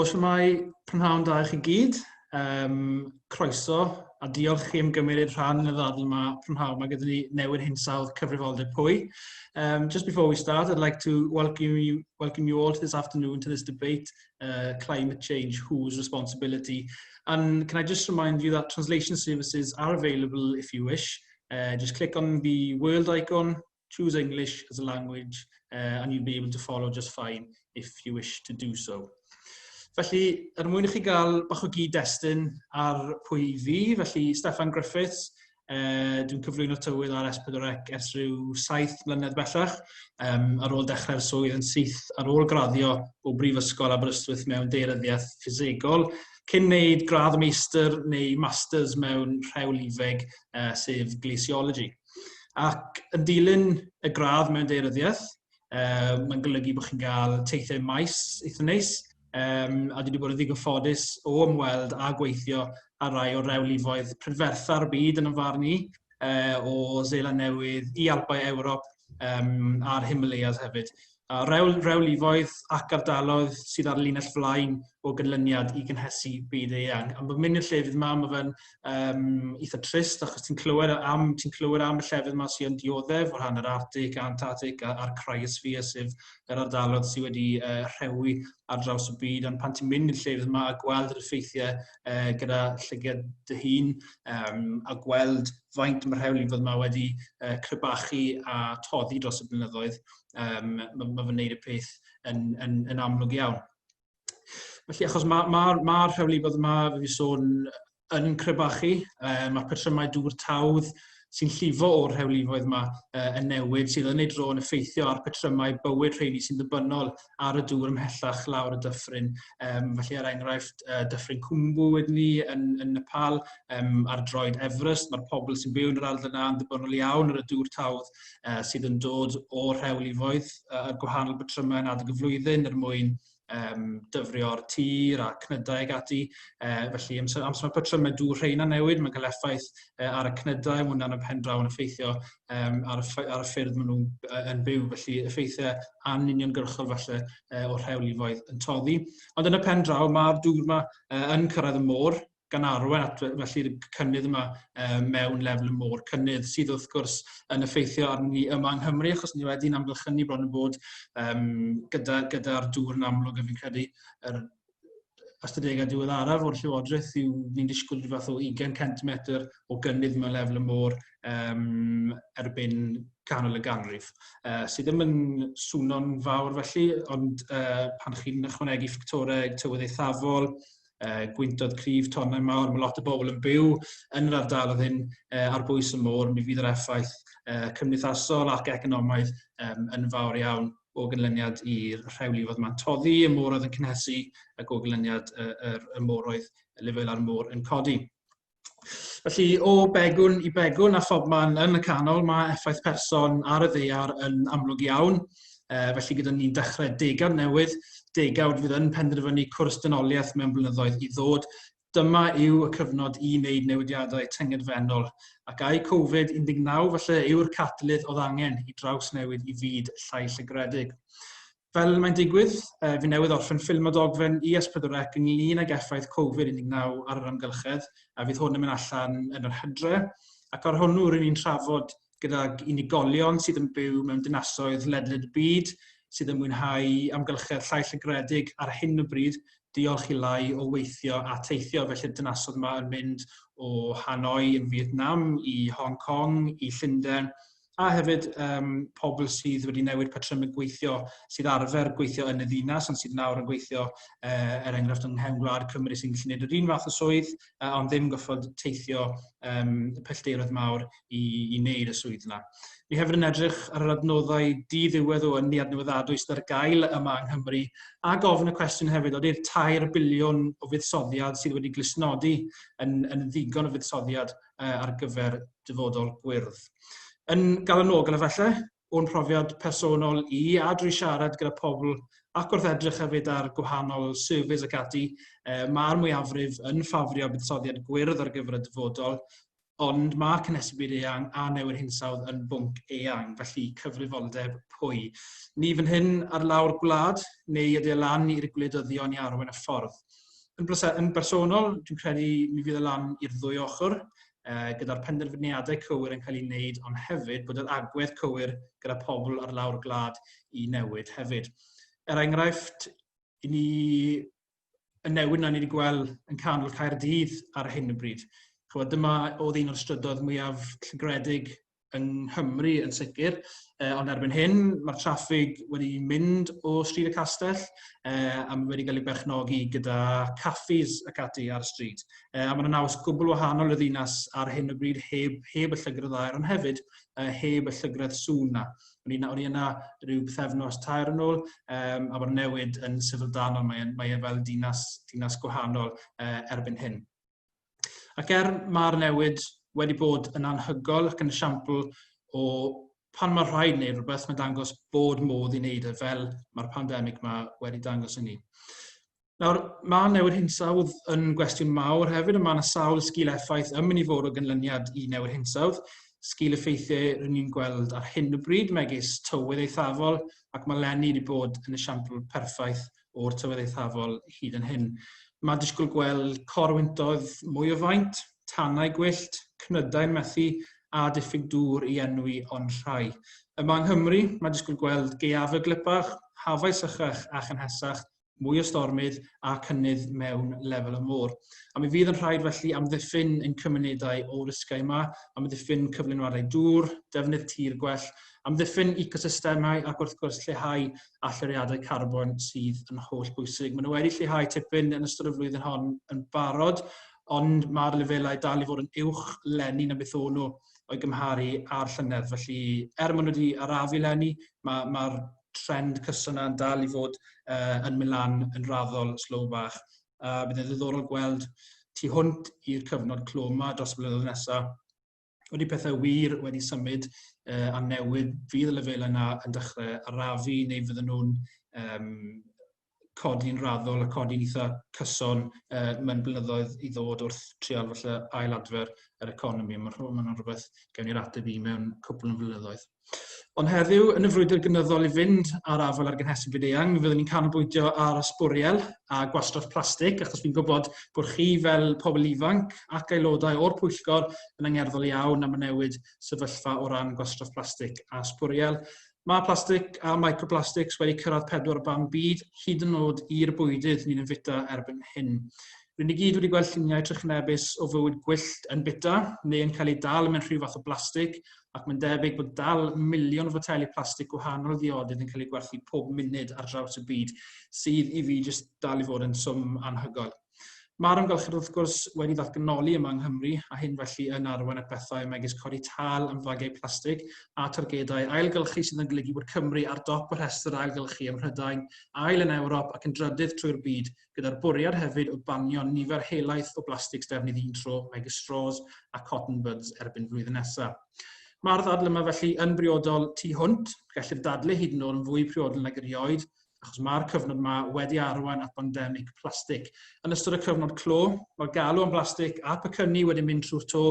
Shwmae, prynhawn da i chi gyd. Croeso a diolch chi am gymryd rhan yn y ddadl yma prynhawn yma gyda ni newid hinsawdd cyfrifoldeb pwy. Just before we start, I'd like to welcome you all to this afternoon to this debate, climate change, whose responsibility. And can I just remind you that translation services are available if you wish. Just click on the world icon, choose English as a language, and you'll be able to follow just fine if you wish to do so. Felly, er mwyn i chi gael bach o gyd-destun ar pwy fi, felly Steffan Griffiths, dwi'n cyflwyno tywydd ar S4C ers rhyw 7 mlynedd bellach, ar ôl dechrau'r swydd yn syth ar ôl graddio o Brifysgol Aberystwyth mewn daearyddiaeth ffisegol, cyn wneud gradd meistr neu masters mewn rhewlifeg, sef glaciology. Ac yn dilyn y gradd mewn daearyddiaeth, mae'n golygu bod chi'n cael teithiau maes eitha neis, a dwi wedi bod yn ddigon ffodus o ymweld a gweithio ar rai o rewlifoedd prydfertha'r byd yn y farn i, o Seland Newydd i Alpau Ewrop a'r Himalayas hefyd. A rewlifoedd ac ardaloedd sydd ar linell flaen o ganlyniad i gynhesu byd eang. A mae'n mynd i'r llefydd yma, mae fe'n eitha trist achos ti'n clywed am y llefydd yma sy'n dioddef o rhan yr Arctic, Antarctic a'r cryosphere, sef yr ardaloedd sydd wedi rhewi ar draws y byd. Ond pan ti'n mynd i'r llefydd yma a gweld yr effeithiau gyda llygad dy hun a gweld faint mae'r rhewlifoedd yma wedi crebachu a toddi dros y blynyddoedd, mae fe'n neud y peth yn amlwg iawn. Felly, achos mae'r ma rhewlifoedd yma, fe fi sôn, yn crebachu, mae'r patrymau dŵr tawdd sy'n llifo o'r rhewlifoedd yma yn newid, sydd yn ei dro yn effeithio ar patrymau bywyd rheini sy'n ddibynnol ar y dŵr ymhellach lawr y dyffryn. Felly, er enghraifft, dyffryn Khumbu wedyn ni yn Nepal, ar droed Everest, mae'r pobl sy'n byw yn yr ardal yna yn ddibynnol iawn ar y dŵr tawdd sydd yn dod o'r rhewlifoedd ar gwahanol patrymau yn adeg y flwyddyn er mwyn dyfrio'r tir a cnydau ag ati. Felly, amser mae patrymau dŵr rheina newid, mae'n cael effaith ar y cnydau, mae hwnna'n y pen draw yn effeithio ar y ffyrdd maen nhw'n yn byw. Felly, effeithiau anuniongyrchol falle o'r rhewlifoedd yn toddi. Ond yn y pen draw, mae'r dŵr yma yn cyrraedd y môr, gan arwain at felly'r cynnydd yma mewn lefel y môr. Cynnydd sydd wrth gwrs yn effeithio arni yma yng Nghymru, achos ni wedi'n amgylchynu bron yn bod gyda'r dŵr yn amlwg, a fi'n credu yr ystadegau diweddaraf o'r Llywodraeth yw ni'n disgwyl rhyw fath o 20 cm o gynnydd mewn lefel y môr erbyn canol y ganrif. Sydd ddim yn swno'n fawr felly, ond pan chi'n ychwanegu ffactorau tywydd eithafol, gwyntoedd cryf, tonnau mawr, mae lot o bobl yn byw yn yr ardaloedd hyn ar bwys y môr, mi fydd yr effaith cymdeithasol ac economaidd yn fawr iawn o ganlyniad i'r rhewlifoedd ma'n toddi, y moroedd yn cynhesu ac o ganlyniad y moroedd, y lefelau'r môr yn codi. Felly, o begwn i begwn a phobman yn y canol, mae effaith person ar y ddaear yn amlwg iawn. Felly gyda ni'n dechrau degawd newydd, degawd fydd yn penderfynu cwrs dynoliaeth mewn blynyddoedd i ddod. Dyma yw y cyfnod i wneud newidiadau tyngedfennol. Ac ai Covid-19 falle yw'r catalydd oedd angen i drawsnewid i fyd llai llygredig. Fel mae'n digwydd, fi newydd orffen ffilm o dogfen i S4C ynglyn ag effaith Covid-19 ar yr amgylchedd, a fydd hwn yn mynd allan yn yr hydre. Ac ar hwnnw rydyn ni'n trafod gydag unigolion sydd yn byw mewn dinasoedd ledled y byd, sydd yn mwynhau amgylchedd llai llygredig ar hyn o bryd, diolch i lai o weithio a teithio. Felly'r dinasoedd yma yn mynd o Hanoi yn Vietnam i Hong Kong, i Llundain, a hefyd pobl sydd wedi newid patrymau gweithio, sydd arfer gweithio yn y ddinas, ond sydd nawr yn gweithio, er enghraifft, yng nghefn gwlad Cymru, sy'n gallu gwneud yr un fath o swydd, ond ddim goffod teithio pellteroedd mawr i wneud y swydd yna. Ni hefyd yn edrych ar yr adnoddau diddiwedd o ynni adnewyddadwy sydd ar gael yma yng Nghymru, a gofyn y cwestiwn hefyd, ody'r 3 biliwn o fuddsoddiad sydd wedi glustnodi yn ddigon o fuddsoddiad ar gyfer dyfodol gwyrdd? Yn galonogol efallai, o'n profiad personol i a drwy siarad gyda pobl ac wrth edrych hefyd ar gwahanol surveys ac ati, mae'r mwyafrif yn ffafrio buddsoddiad gwyrdd ar gyfer y dyfodol. Ond mae cynhesu byd-eang a newid hinsawdd yn bwnc eang, felly cyfrifoldeb pwy? Ni fan hyn ar lawr gwlad, neu ydy e lan i'r gwleidyddion i arwain y ffordd? Yn, yn bersonol, dwi'n credu mi fydd e lan i'r ddwy ochr, gyda'r penderfyniadau cywir yn cael ei wneud, ond hefyd bod yr agwedd cywir gyda pobl ar lawr gwlad i newid hefyd. Er enghraifft, i ni y newid na ni wedi gweld yn canol Caerdydd ar hyn o bryd. Chymod, dyma oedd un o'r strydoedd mwyaf llygredig yng Nghymru yn sicr, ond erbyn hyn mae'r traffig wedi mynd o Stryd y Castell a mae wedi cael ei berchnogi gyda caffis ac ati ar y stryd. A mae'n naws gwbl wahanol y ddinas ar hyn o bryd heb, heb y llygredd aer, ond hefyd heb y llygredd sŵn na. O'n i, o'n i yna rhyw bythefnos tair yn ôl, a mae'r newid yn syfrdanol, mae'n mae e fel dinas, dinas gwahanol erbyn hyn. Ac er mae'r newid wedi bod yn anhygol ac yn esiampl o pan mae rhaid wneud rhywbeth, mae'n dangos bod modd i wneud e fel mae'r pandemig yma wedi dangos i ni. Nawr, mae newid hinsawdd yn gwestiwn mawr hefyd, a mae yna sawl sgil effaith yn mynd i fod o ganlyniad i newid hinsawdd. Sgil effeithiau rydyn ni'n gweld ar hyn o bryd, megis tywydd eithafol, ac mae Lenny wedi bod yn esiampl perffaith o'r tywydd eithafol hyd yn hyn. Mae disgwyl gweld corwyntoedd mwy o faint, tanau gwyllt, cnydau'n methu a diffyg dŵr i enwi ond rhai. Yma yng Nghymru, mae disgwyl gweld gaeafau gwlypach, hafau sychach a chynhesach, mwy o stormydd a cynnydd mewn lefel y môr. A mi fydd yn rhaid felly amddiffyn ein cymunedau o'r risgau yma, amddiffyn cyflenwadau dŵr, defnydd tir gwell, amddiffyn ecosystemau ac wrth gwrs lleihau allyriadau carbon sydd yn holl bwysig. Maen nhw wedi lleihau tipyn yn ystod y flwyddyn hon yn barod, ond mae'r lefelau dal i fod yn uwch leni na beth o'n nhw o'i gymharu â'r llynedd. Felly, er maen nhw wedi arafu leni, mae'r ma trend cyson yna yn dal i fod yn mynd lan yn raddol slow bach. A bydd yn ddiddorol gweld tu hwnt i'r cyfnod clo yma dros y blynyddoedd nesaf. Wedi pethau wir wedi symud a newid, fydd y lefelau yna yn dechrau arafu neu fydden nhw'n um, codi'n raddol a codi'n eitha cyson mewn blynyddoedd i ddod wrth trial falle ail-adfer yr economi. Mae'n ma rhywbeth gewn ni'r ateb i mewn cwpl o flynyddoedd. Ond heddiw, yn y frwydr gynyddol i fynd ar afael ar gynhesu byd-eang, mi fyddwn ni'n canolbwyntio ar ysbwriel a gwastraff plastig, achos fi'n gwybod bod chi fel pobl ifanc ac aelodau o'r pwyllgor yn angerddol iawn am y newid sefyllfa o ran gwastraff plastig a sbwriel. Mae plastig a microplastics wedi cyrraedd pedwar ban byd, hyd yn oed i'r bwydydd ni'n ymfwyta erbyn hyn. Rydyn ni gyd wedi gweld lluniau trychinebus o fywyd gwyllt yn bita neu yn cael ei dal mewn rhyw fath o blastig, ac mae'n debyg bod dal miliwn o foteli plastig gwahanol ddiodydd yn cael eu gwerthu pob munud ar draws y byd, sydd i fi jyst dal i fod yn swm anhygoel. Mae'r amgylchedd wrth gwrs wedi ddatganoli yma yng Nghymru a hyn felly yn arwain at bethau megis codi tâl am fagiau plastig a targedau ailgylchu sydd yn golygu bod Cymru ar dop y rhestr ailgylchu ym Mhrydain, ail yn Ewrop ac yn drydydd trwy'r byd, gyda'r bwriad hefyd o banio nifer helaeth o blastics defnydd un tro megis straws a cotton buds erbyn flwyddyn nesaf. Mae'r ddadl yma felly yn briodol tu hwnt, gellir dadlu hyd yn oed yn fwy priodol nag erioed, achos mae'r cyfnod yma wedi arwain at bandemig plastig. Yn ystod y cyfnod clo, mae'r galw am blastig a pecynnu wedi mynd trwy'r to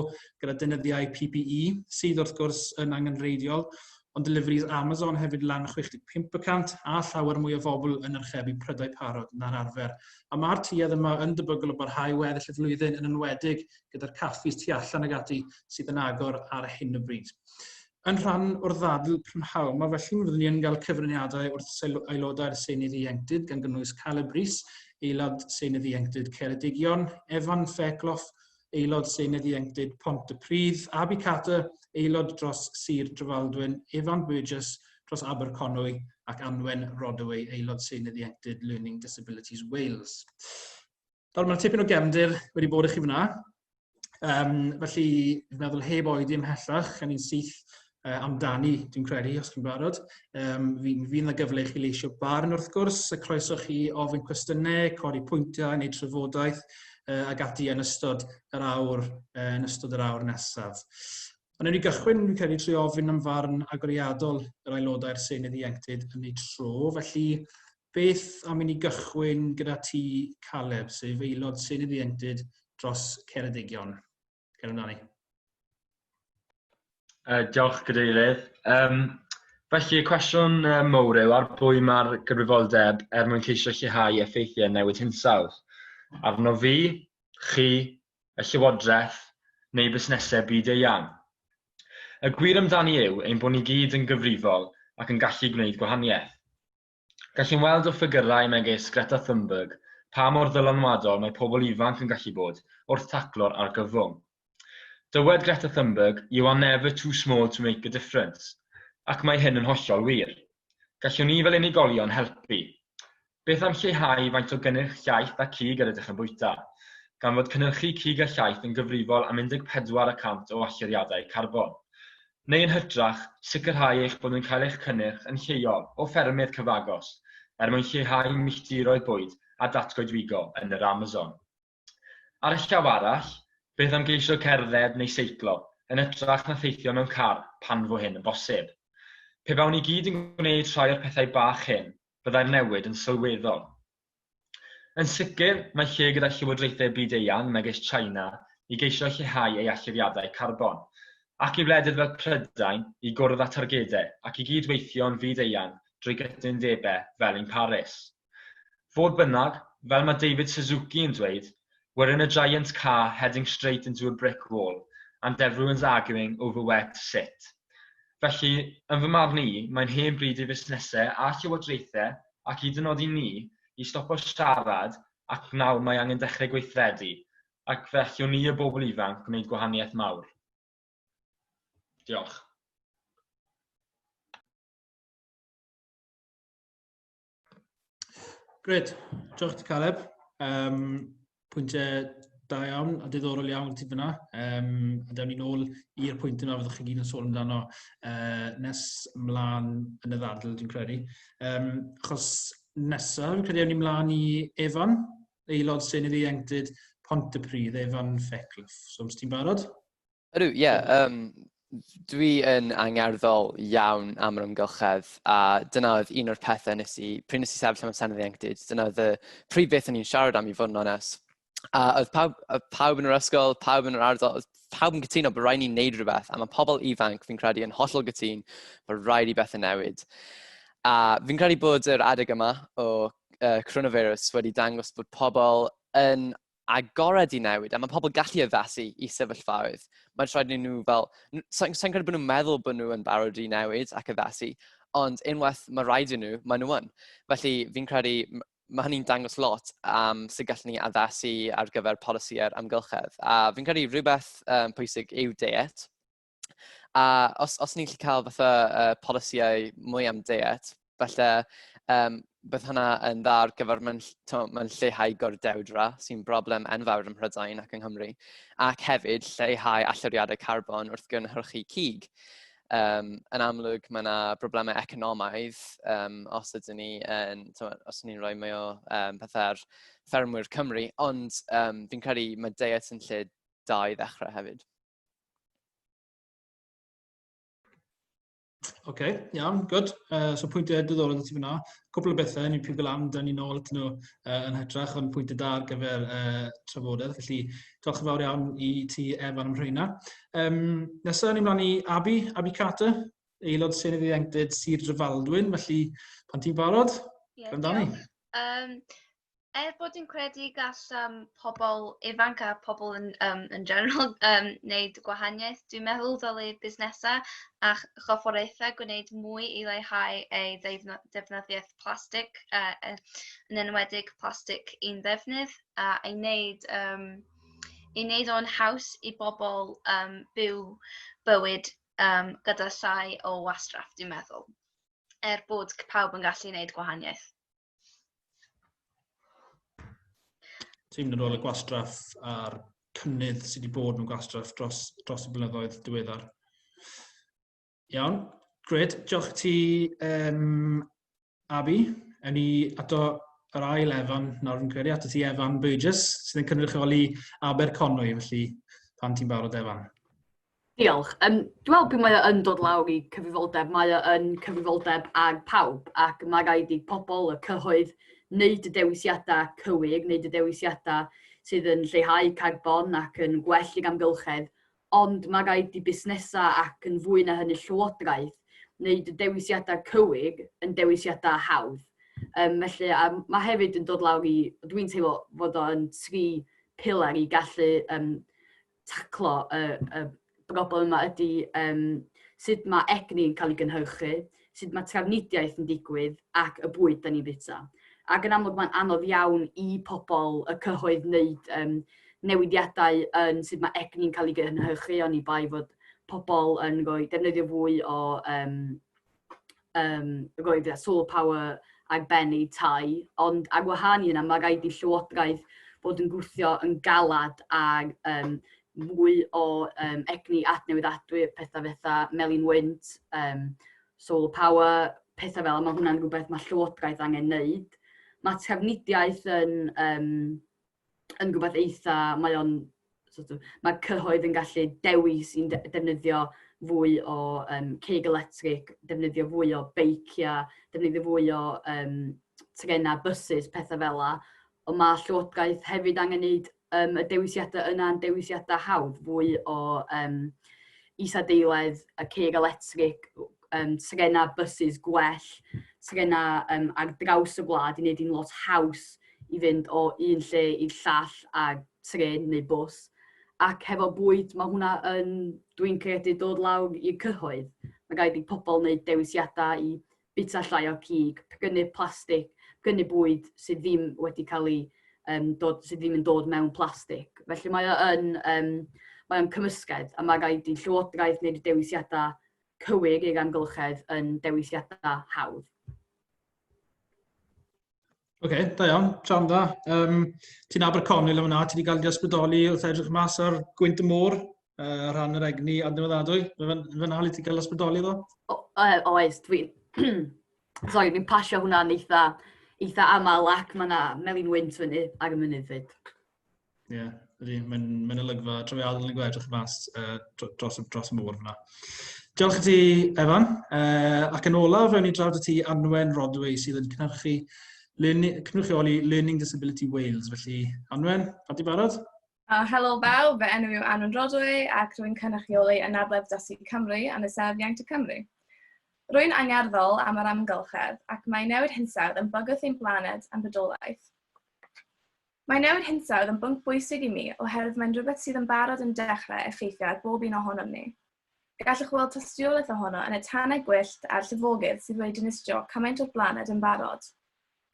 gyda deunyddiau PPE, sydd wrth gwrs yn angenrheidiol, ond deliveries Amazon hefyd lan 65% a llawer mwy o fobl yn archebu prydau parod na'r arfer. A mae'r tuedd yma yn debygol o barhau weddill y flwyddyn yn enwedig gyda'r caffis tu allan ag ati sydd yn agor ar hyn o bryd. Yn rhan o'r ddadl prynhawn yma, felly, mi fyddwn ni yn cael cyfraniadau wrth aelodau'r Senedd Ieuenctid, gan gynnwys Caleb Rees, aelod Senedd Ieuenctid Ceredigion, Evan Fairclough, aelod Senedd Ieuenctid Pontypridd, Abi Carter, aelod dros Sir Drefaldwyn, Evan Burgess dros Aberconwy ac Anwen Rodaway, aelod Senedd Ieuenctid Learning Disabilities Wales. Nawr, mae'n tipyn o gefndir wedi bod i chi fyna. Felly, fi'n meddwl heb oedi ymhellach, a ni'n syth amdani, dwi'n credu, os chi'n barod. Um, fi, fi yna gyfle i chi leisio barn wrth gwrs, y croeso chi ofyn cwestiynau, codi pwyntiau neu trafodaeth ag ati yn ystod yr awr, yn ystod yr awr nesaf. Ond ewn ni gychwyn, fi'n credu, trwy ofyn am farn agoriadol yr aelodau'r Senedd Ieuenctid yn ei tro. Felly, beth am i ni gychwyn gyda ti, Caleb, sef aelod Senedd Ieuenctid dros Ceredigion? Cer amdani. Diolch, Gadeirydd. Um, felly, y cwestiwn mowr yw ar bwy mae'r gyfrifoldeb er mwyn ceisio lleihau effeithiau newid hinsawdd? Arno fi, chi, y Llywodraeth neu busnesau byd eang? Y gwir amdani yw ein bod ni gyd yn gyfrifol ac yn gallu gwneud gwahaniaeth. Gallwn weld o ffigyrau megis Greta Thunberg pa mor ddylanwadol mae pobl ifanc yn gallu bod wrth taclo'r argyfwng. Dywed Greta Thunberg, You are never too small to make a difference. Ac mae hyn yn hollol wir. Gallwn ni fel unigolion helpu. Beth am lleihau faint o gynnyrch llaeth a cig yr ydych yn bwyta, gan fod cynhyrchu cig a llaeth yn gyfrifol am 14 y cant o allyriadau carbon? Neu yn hytrach, sicrhau eich bod yn cael eich cynnyrch yn lleol o ffermydd cyfagos, er mwyn lleihau milltiroedd bwyd a datgoedwigo yn yr Amazon. Ar y llaw arall, beth am geisio cerdded neu seiclo, yn hytrach na theithio mewn car pan fo hyn yn bosib? Pe bawn ni gyd yn gwneud rhai o'r pethau bach hyn, byddai'r newid yn sylweddol. Yn sicr, mae lle gyda llywodraethau byd-eang, megis China, i geisio lleihau ei allyriadau carbon, ac i wledydd fel Prydain i gwrdd â targedau ac i gyd-weithio'n fyd-eang drwy gytundebau fel un Paris. Fodd bynnag, fel mae David Suzuki yn dweud, We're in a giant car heading straight into a brick wall, and everyone's arguing over where to sit. Felly, yn fy marn i, mae'n hen bryd i fusnesau a llywodraethau, ac hyd yn oed i ni, i stopo siarad ac nawr mae angen dechrau gweithredu, ac fe allwn ni y bobl ifanc gwneud gwahaniaeth mawr. Diolch. Gret, diolch ti Caleb. Um, pwyntiau da iawn a diddorol iawn ti fyna. Um, a dewn ni nôl i'r pwynt yma fyddwch chi gyd yn sôn amdano uh, nes mlaen yn y ddadl, dwi'n credu. Um, achos nesaf, fi'n credu ewn ni mlaen i Evan, aelod Senedd Ieuenctid Pontypridd, Evan Fairclough. So, os ti'n barod? Ydw, ie. Yeah, um, dwi yn angerddol iawn am yr amgylchedd, a dyna oedd un o'r pethau nes i, pryd nes i sefyll am y Senedd Ieuenctid, dyna oedd y prif beth o'n i'n siarad am i fod yn onest. A oedd pawb, oedd pawb yn yr ysgol, pawb yn yr ardal, oedd pawb yn cytuno bod rhaid ni wneud rhywbeth, a mae pobl ifanc, fi'n credu, yn hollol gytûn bod rhaid i bethau newid. A fi'n credu bod yr adeg yma o coronavirus wedi dangos bod pobl yn agored i newid, a mae pobl gallu addasu i sefyllfaoedd. Mae'n rhaid i nhw fel... Sa'n sa credu bod nhw'n meddwl bod nhw yn barod i newid ac addasu, ond unwaith mae rhaid i nhw, maen nhw yn. Felly fi'n credu mae hynny'n dangos lot am sut gallwn ni addasu ar gyfer polisïau'r amgylchedd. A fi'n credu rhywbeth um, pwysig yw deiet. A os, os ni'n gallu cael fatha uh, polisïau mwy am deiet, falle um, bydd hynna yn dda ar gyfer mae'n mae lleihau gordewdra, sy'n broblem enfawr ym Mhrydain ac yng Nghymru, ac hefyd lleihau allyriadau carbon wrth gynhyrchu cig. Um, yn amlwg, mae yna broblemau economaidd um, os ydyn ni yn, os ydyn ni'n rhoi mwy o um, pethau ar ffermwyr Cymru, ond um, fi'n credu mae deiet yn lle da i ddechrau hefyd. Oce, okay, iawn, good. So pwyntiau diddorol ti fyna. Cwpl o bethau, ni'n pigo lan, da ni'n ôl atyn nhw yn hytrach, ond pwyntiau da ar gyfer trafodaeth. Felly, diolch yn fawr iawn i ti, Evan, am rheina. Um, nesaf, ni'n mlaen i Abi, Abi Carter, aelod Senedd Ieuenctid Sir Drefaldwyn. Felly, pan ti'n barod, yeah, amdani. Um, Er bod dwi'n credu gall um, pobl ifanc a pobl yn, um, yn general um, wneud gwahaniaeth, dwi'n meddwl dylai busnesau a chorfforaethau gwneud mwy i leihau eu defnyddiaeth plastig, uh, yn enwedig plastig un ddefnydd, a i wneud, um, i wneud o'n haws i bobl um, byw bywyd um, gyda llai o wastraff, dwi'n meddwl, er bod pawb yn gallu gwneud gwahaniaeth. Ti'n mynd yn ôl y gwastraff a'r cynnydd sydd wedi bod mewn gwastraff dros, dros y blynyddoedd diweddar. Iawn, gred. Diolch i ti, um, Abi. Ewn ni ato yr ail Evan, nawr fi'n credu, ato ti Evan Burgess, sydd yn cynrychioli Aberconwy, felly pan ti'n barod, Evan. Diolch. Um, dwi'n meddwl pryd mae o yn dod lawr i cyfrifoldeb, mae o yn cyfrifoldeb ar pawb ac mae rhaid i pobl, y cyhoedd, wneud y dewisiadau cywir, wneud y dewisiadau sydd yn lleihau carbon ac yn gwell i'r amgylchedd. Ond mae rhaid i busnesau ac yn fwy na hynny llywodraeth wneud y dewisiadau cywir yn dewisiadau hawdd. Um, felly, a mae hefyd yn dod lawr i, dwi'n teimlo fod o'n tri pilar i gallu um, taclo y, y broblem yma ydy um, sut mae egni yn cael ei gynhyrchu, sut mae trafnidiaeth yn digwydd ac y bwyd da ni'n bita. Ac yn amlwg mae'n anodd iawn i pobl y cyhoedd wneud um, newidiadau yn sut mae egni'n cael ei gynhyrchu, oni bai fod pobl yn rhoi defnyddio fwy o um, um, rhoi solar power ar ben eu tai, ond ar wahân i hynna, mae rhaid i Llywodraeth fod yn gwthio yn galad ar um, fwy o um, egni adnewyddadwy, pethau fatha melin wynt, um, solar power, pethau fel, mae hwnna'n rhywbeth mae Llywodraeth angen wneud. Mae trafnidiaeth yn, um, yn rhywbeth eitha, mae o'n, sort of, mae'r cyhoedd yn gallu dewis i'n defnyddio fwy o um, ceig electric, defnyddio fwy o beiciau, defnyddio fwy o um, trenau, buses, pethau fel la. Ond mae Llywodraeth hefyd angen gwneud um, y dewisiadau yna yn dewisiadau hawdd, fwy o um, isadeiledd, y ceir electric, um, trenau, buses gwell, trenau um, ar draws y wlad i wneud hi'n lot haws i fynd o un lle i'r llall ar trên neu bws. Ac hefo bwyd, mae hwnna yn, dwi'n credu, dod lawr i'r cyhoedd. Mae rhaid i pobl wneud dewisiadau i bita llai o cig, prynu plastig, prynu bwyd sydd ddim wedi cael ei um, dod, sydd ddim yn dod mewn plastig. Felly mae o yn, um, mae o'n cymysgedd a mae rhaid i Llywodraeth wneud y dewisiadau cywir i'r amgylchedd yn dewisiadau hawdd. Oce, okay, da iawn, Sian da. Um, ti'n Aberconwy le fyna, ti wedi cael dy ysbrydoli wrth edrych mas ar gwynt y môr, uh, rhan yr egni adnewyddadwy. Fyna le ti'n cael ysbrydoli ddo? O, uh, oes, dwi'n... Sorry, dwi'n pasio hwnna'n eitha, eitha aml ac mae yna melin wynt fyny ar y mynydd fyd. Ie, yeah, ydy. Mae'n mae olygfa trawiadol yn gwedrych mas uh, dros, dros y môr fyna. Diolch i ti, Evan. Uh, ac yn olaf, fewn i drafod y ti Anwen Rodway sydd yn cynhyrchu learning, cynrychioli Learning Disability Wales. Felly, Anwen, a di barod? Uh, helo bawb, fy enw yw Anwen Rodway ac rwy'n cynrychioli Anabledd Dysgu Cymru yn y Senedd Ieuenctid Cymru. Rwy'n angerddol am yr amgylchedd ac mae newid hinsawdd yn bygwth ein blaned a'n bodolaeth. Mae newid hinsawdd yn bwnc bwysig i mi oherwydd mae'n rhywbeth sydd yn barod yn dechrau effeithio ar bob un ohonom ni. Gallwch weld tystiolaeth ohono yn y tanau gwyllt a'r llifogydd sydd wedi dinistrio cymaint o'r blaned yn barod.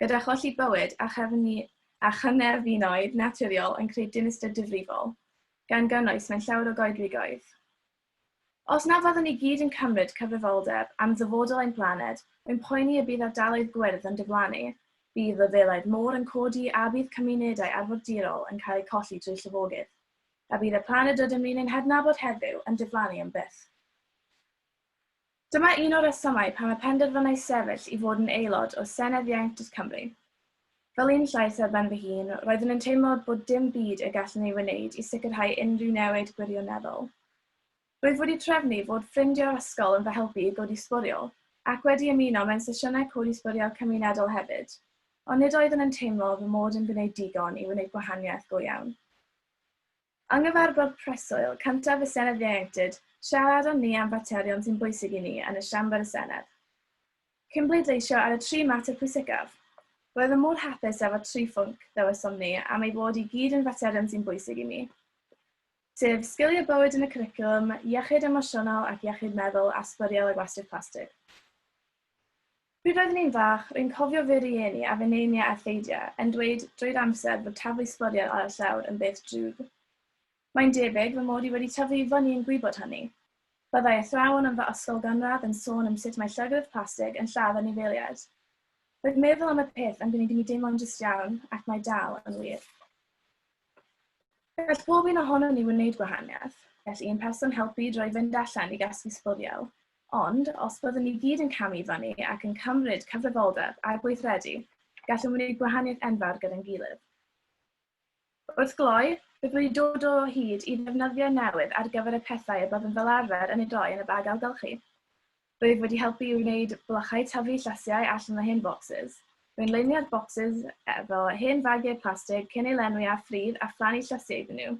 Gyda cholli bywyd a chefnu a chynefinoedd naturiol yn creu dinistr difrifol, gan gynnwys mewn llawer o goedwigoedd. Os na fyddwn ni gyd yn cymryd cyfrifoldeb am ddyfodol ein planed, rwy'n poeni y bydd ardaloedd gwyrdd yn diflannu, bydd lefelau'r môr yn codi a bydd cymunedau arfordirol yn cael eu colli drwy llifogydd, a bydd y planed rydym ni'n ein hadnabod heddiw yn diflannu am byth. Dyma un o'r rhesymau pam y penderfynais sefyll i fod yn aelod o Senedd Ieuenctid Cymru. Fel un llais ar ben fy hun, roeddwn yn teimlo bod dim byd y gallwn ei wneud i sicrhau unrhyw newid gwirioneddol. Rwyf wedi trefnu fod ffrindiau o'r ysgol yn fy helpu i godi sbwriel, ac wedi ymuno mewn sesiynau codi sbwriel cymunedol hefyd, ond nid oeddwn yn teimlo fy mod yn gwneud digon i wneud gwahaniaeth go iawn. Yng nghyfarfod preswyl cyntaf y Senedd Ieuenctid, siaradon ni am faterion sy'n bwysig i ni yn y Siambr y Senedd. Cyn bleidleisio ar y tri mater pwysicaf. Roeddwn mor hapus efo tri phwnc, ddewisom ni, am eu bod i gyd yn faterion sy'n bwysig i mi. Sef sgiliau bywyd yn y cwricwlwm, iechyd emosiynol ac iechyd meddwl a sbwriel a gwastraff plastig. Pryd roeddwn i'n fach, rwy'n cofio fy rhieni a fy neiniau a theidiau yn dweud drwy'r amser fod taflu sbwriel ar y llawr yn beth drwg. Mae'n debyg fy mod i wedi tyfu i fyny yn gwybod hynny. Byddai athrawon yn fy ysgol gynradd yn sôn am sut mae llygredd plastig yn lladd anifeiliaid. Roedd meddwl am y peth yn gwneud i mi deimlo'n drist iawn, ac mae dal yn wir. Gall pob un ohonon ni wneud gwahaniaeth. Gall un person helpu drwy fynd allan i gasglu sbwriel. Ond, os byddwn ni gyd yn camu i fyny ac yn cymryd cyfrifoldeb a gweithredu, gallwn wneud gwahaniaeth enfawr gyda'n gilydd. Wrth gloi, rwyf wedi dod o hyd i ddefnyddiau newydd ar gyfer y pethau y byddwn fel arfer yn eu rhoi yn y bag ailgylchu. Rwyf wedi helpu i wneud blychau tyfu llysiau allan o hen bocsys. Rwy'n leinio'r bocsys efo hen fagiau plastig cyn eu lenwi â phridd a phlannu llysiau iddyn nhw.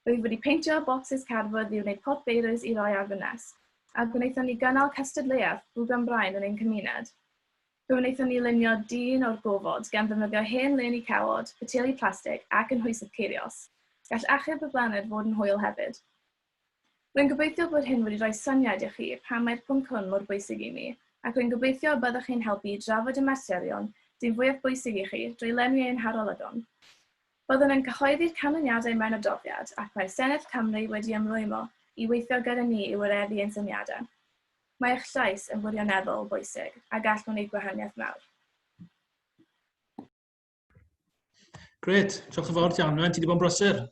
Rwyf wedi peintio bocsys cardfwrdd i wneud pot beirws i roi ar fy nesg, a gwnaethon ni gynnal cystadleuaeth bwgan brain yn ein cymuned. Fe wnaethon ni lunio dyn o'r gofod gan ddefnyddio hen leni cawod, poteli plastig ac ynhwysydd ceirios. Gall achub y blaned fod yn hwyl hefyd. Rwy'n gobeithio bod hyn wedi rhoi syniad i chi pam mae'r pwnc hwn mor bwysig i mi, ac rwy'n gobeithio y byddwch chi'n helpu i drafod y materion sy'n fwyaf bwysig i chi drwy lenwi ein harolygon. Byddwn yn cyhoeddi'r canlyniadau mewn adroddiad ac mae Senedd Cymru wedi ymrwymo i weithio gyda ni i wireddu ein syniadau. Mae eich llais yn wirioneddol bwysig a gall wneud gwahaniaeth mawr. Grêt, diolch yn fawr ti Anwen, ti wedi bod yn brysur.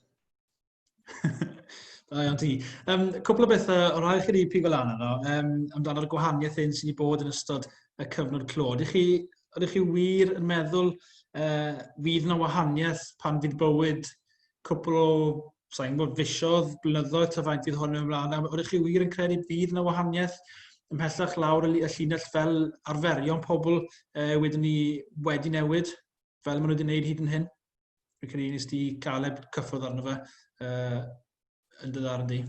Da iawn ti. Um, cwpl o bethau o rhaid chi wedi pigo lan arno, um, amdano'r gwahaniaeth hyn sydd wedi bod yn ystod y cyfnod clo. Ydych chi, ydych chi wir yn meddwl uh, fydd yna wahaniaeth pan fydd bywyd cwpl o, sa'n gwybod, fisoedd, blynyddoedd, ta faint fydd hwn ymlaen? Ydych chi wir yn credu fydd yna wahaniaeth ymhellach lawr y llinell fel arferion pobl uh, wedyn ni wedi newid, fel maen nhw wedi gwneud hyd yn hyn? Fi'n credu nes di Caleb cyffwrdd arno fe uh, yn dy ddarn di.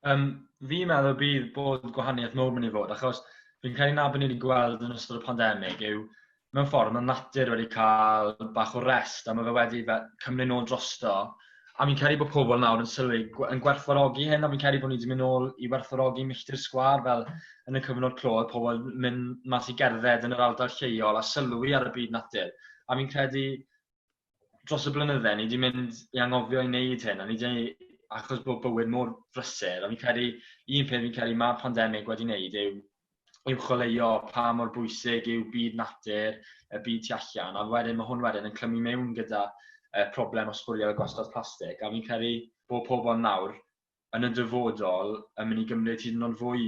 Um, fi'n meddwl bydd bod gwahaniaeth mawr mynd i fod, achos fi'n credu na bod ni wedi gweld yn ystod y pandemig yw mewn ffordd mae natur wedi cael bach o rest a mae fe wedi fe, cymryd nôl drosto. A fi'n credu bod pobl nawr yn sylwi, yn gwerthfawrogi hyn, a fi'n credu bod ni wedi mynd nôl i werthfawrogi milltir sgwâr fel yn y cyfnod clo, oedd pobl yn mynd mas i gerdded yn yr ardal lleol a sylwi ar y byd natur. A fi'n credu dros y blynydde ni wedi mynd i anghofio i wneud hyn, a ni wedi, achos bod bywyd mor brysur, a fi'n credu, un peth fi'n credu mae'r pandemig wedi wneud yw uwcholeuo pa mor bwysig yw byd natur, y byd tu allan, a wedyn mae hwn wedyn yn clymu mewn gyda uh, problem o sbwriel a gwastraff plastig, a fi'n credu bod pobl nawr yn y dyfodol yn mynd i gymryd hyd yn oed fwy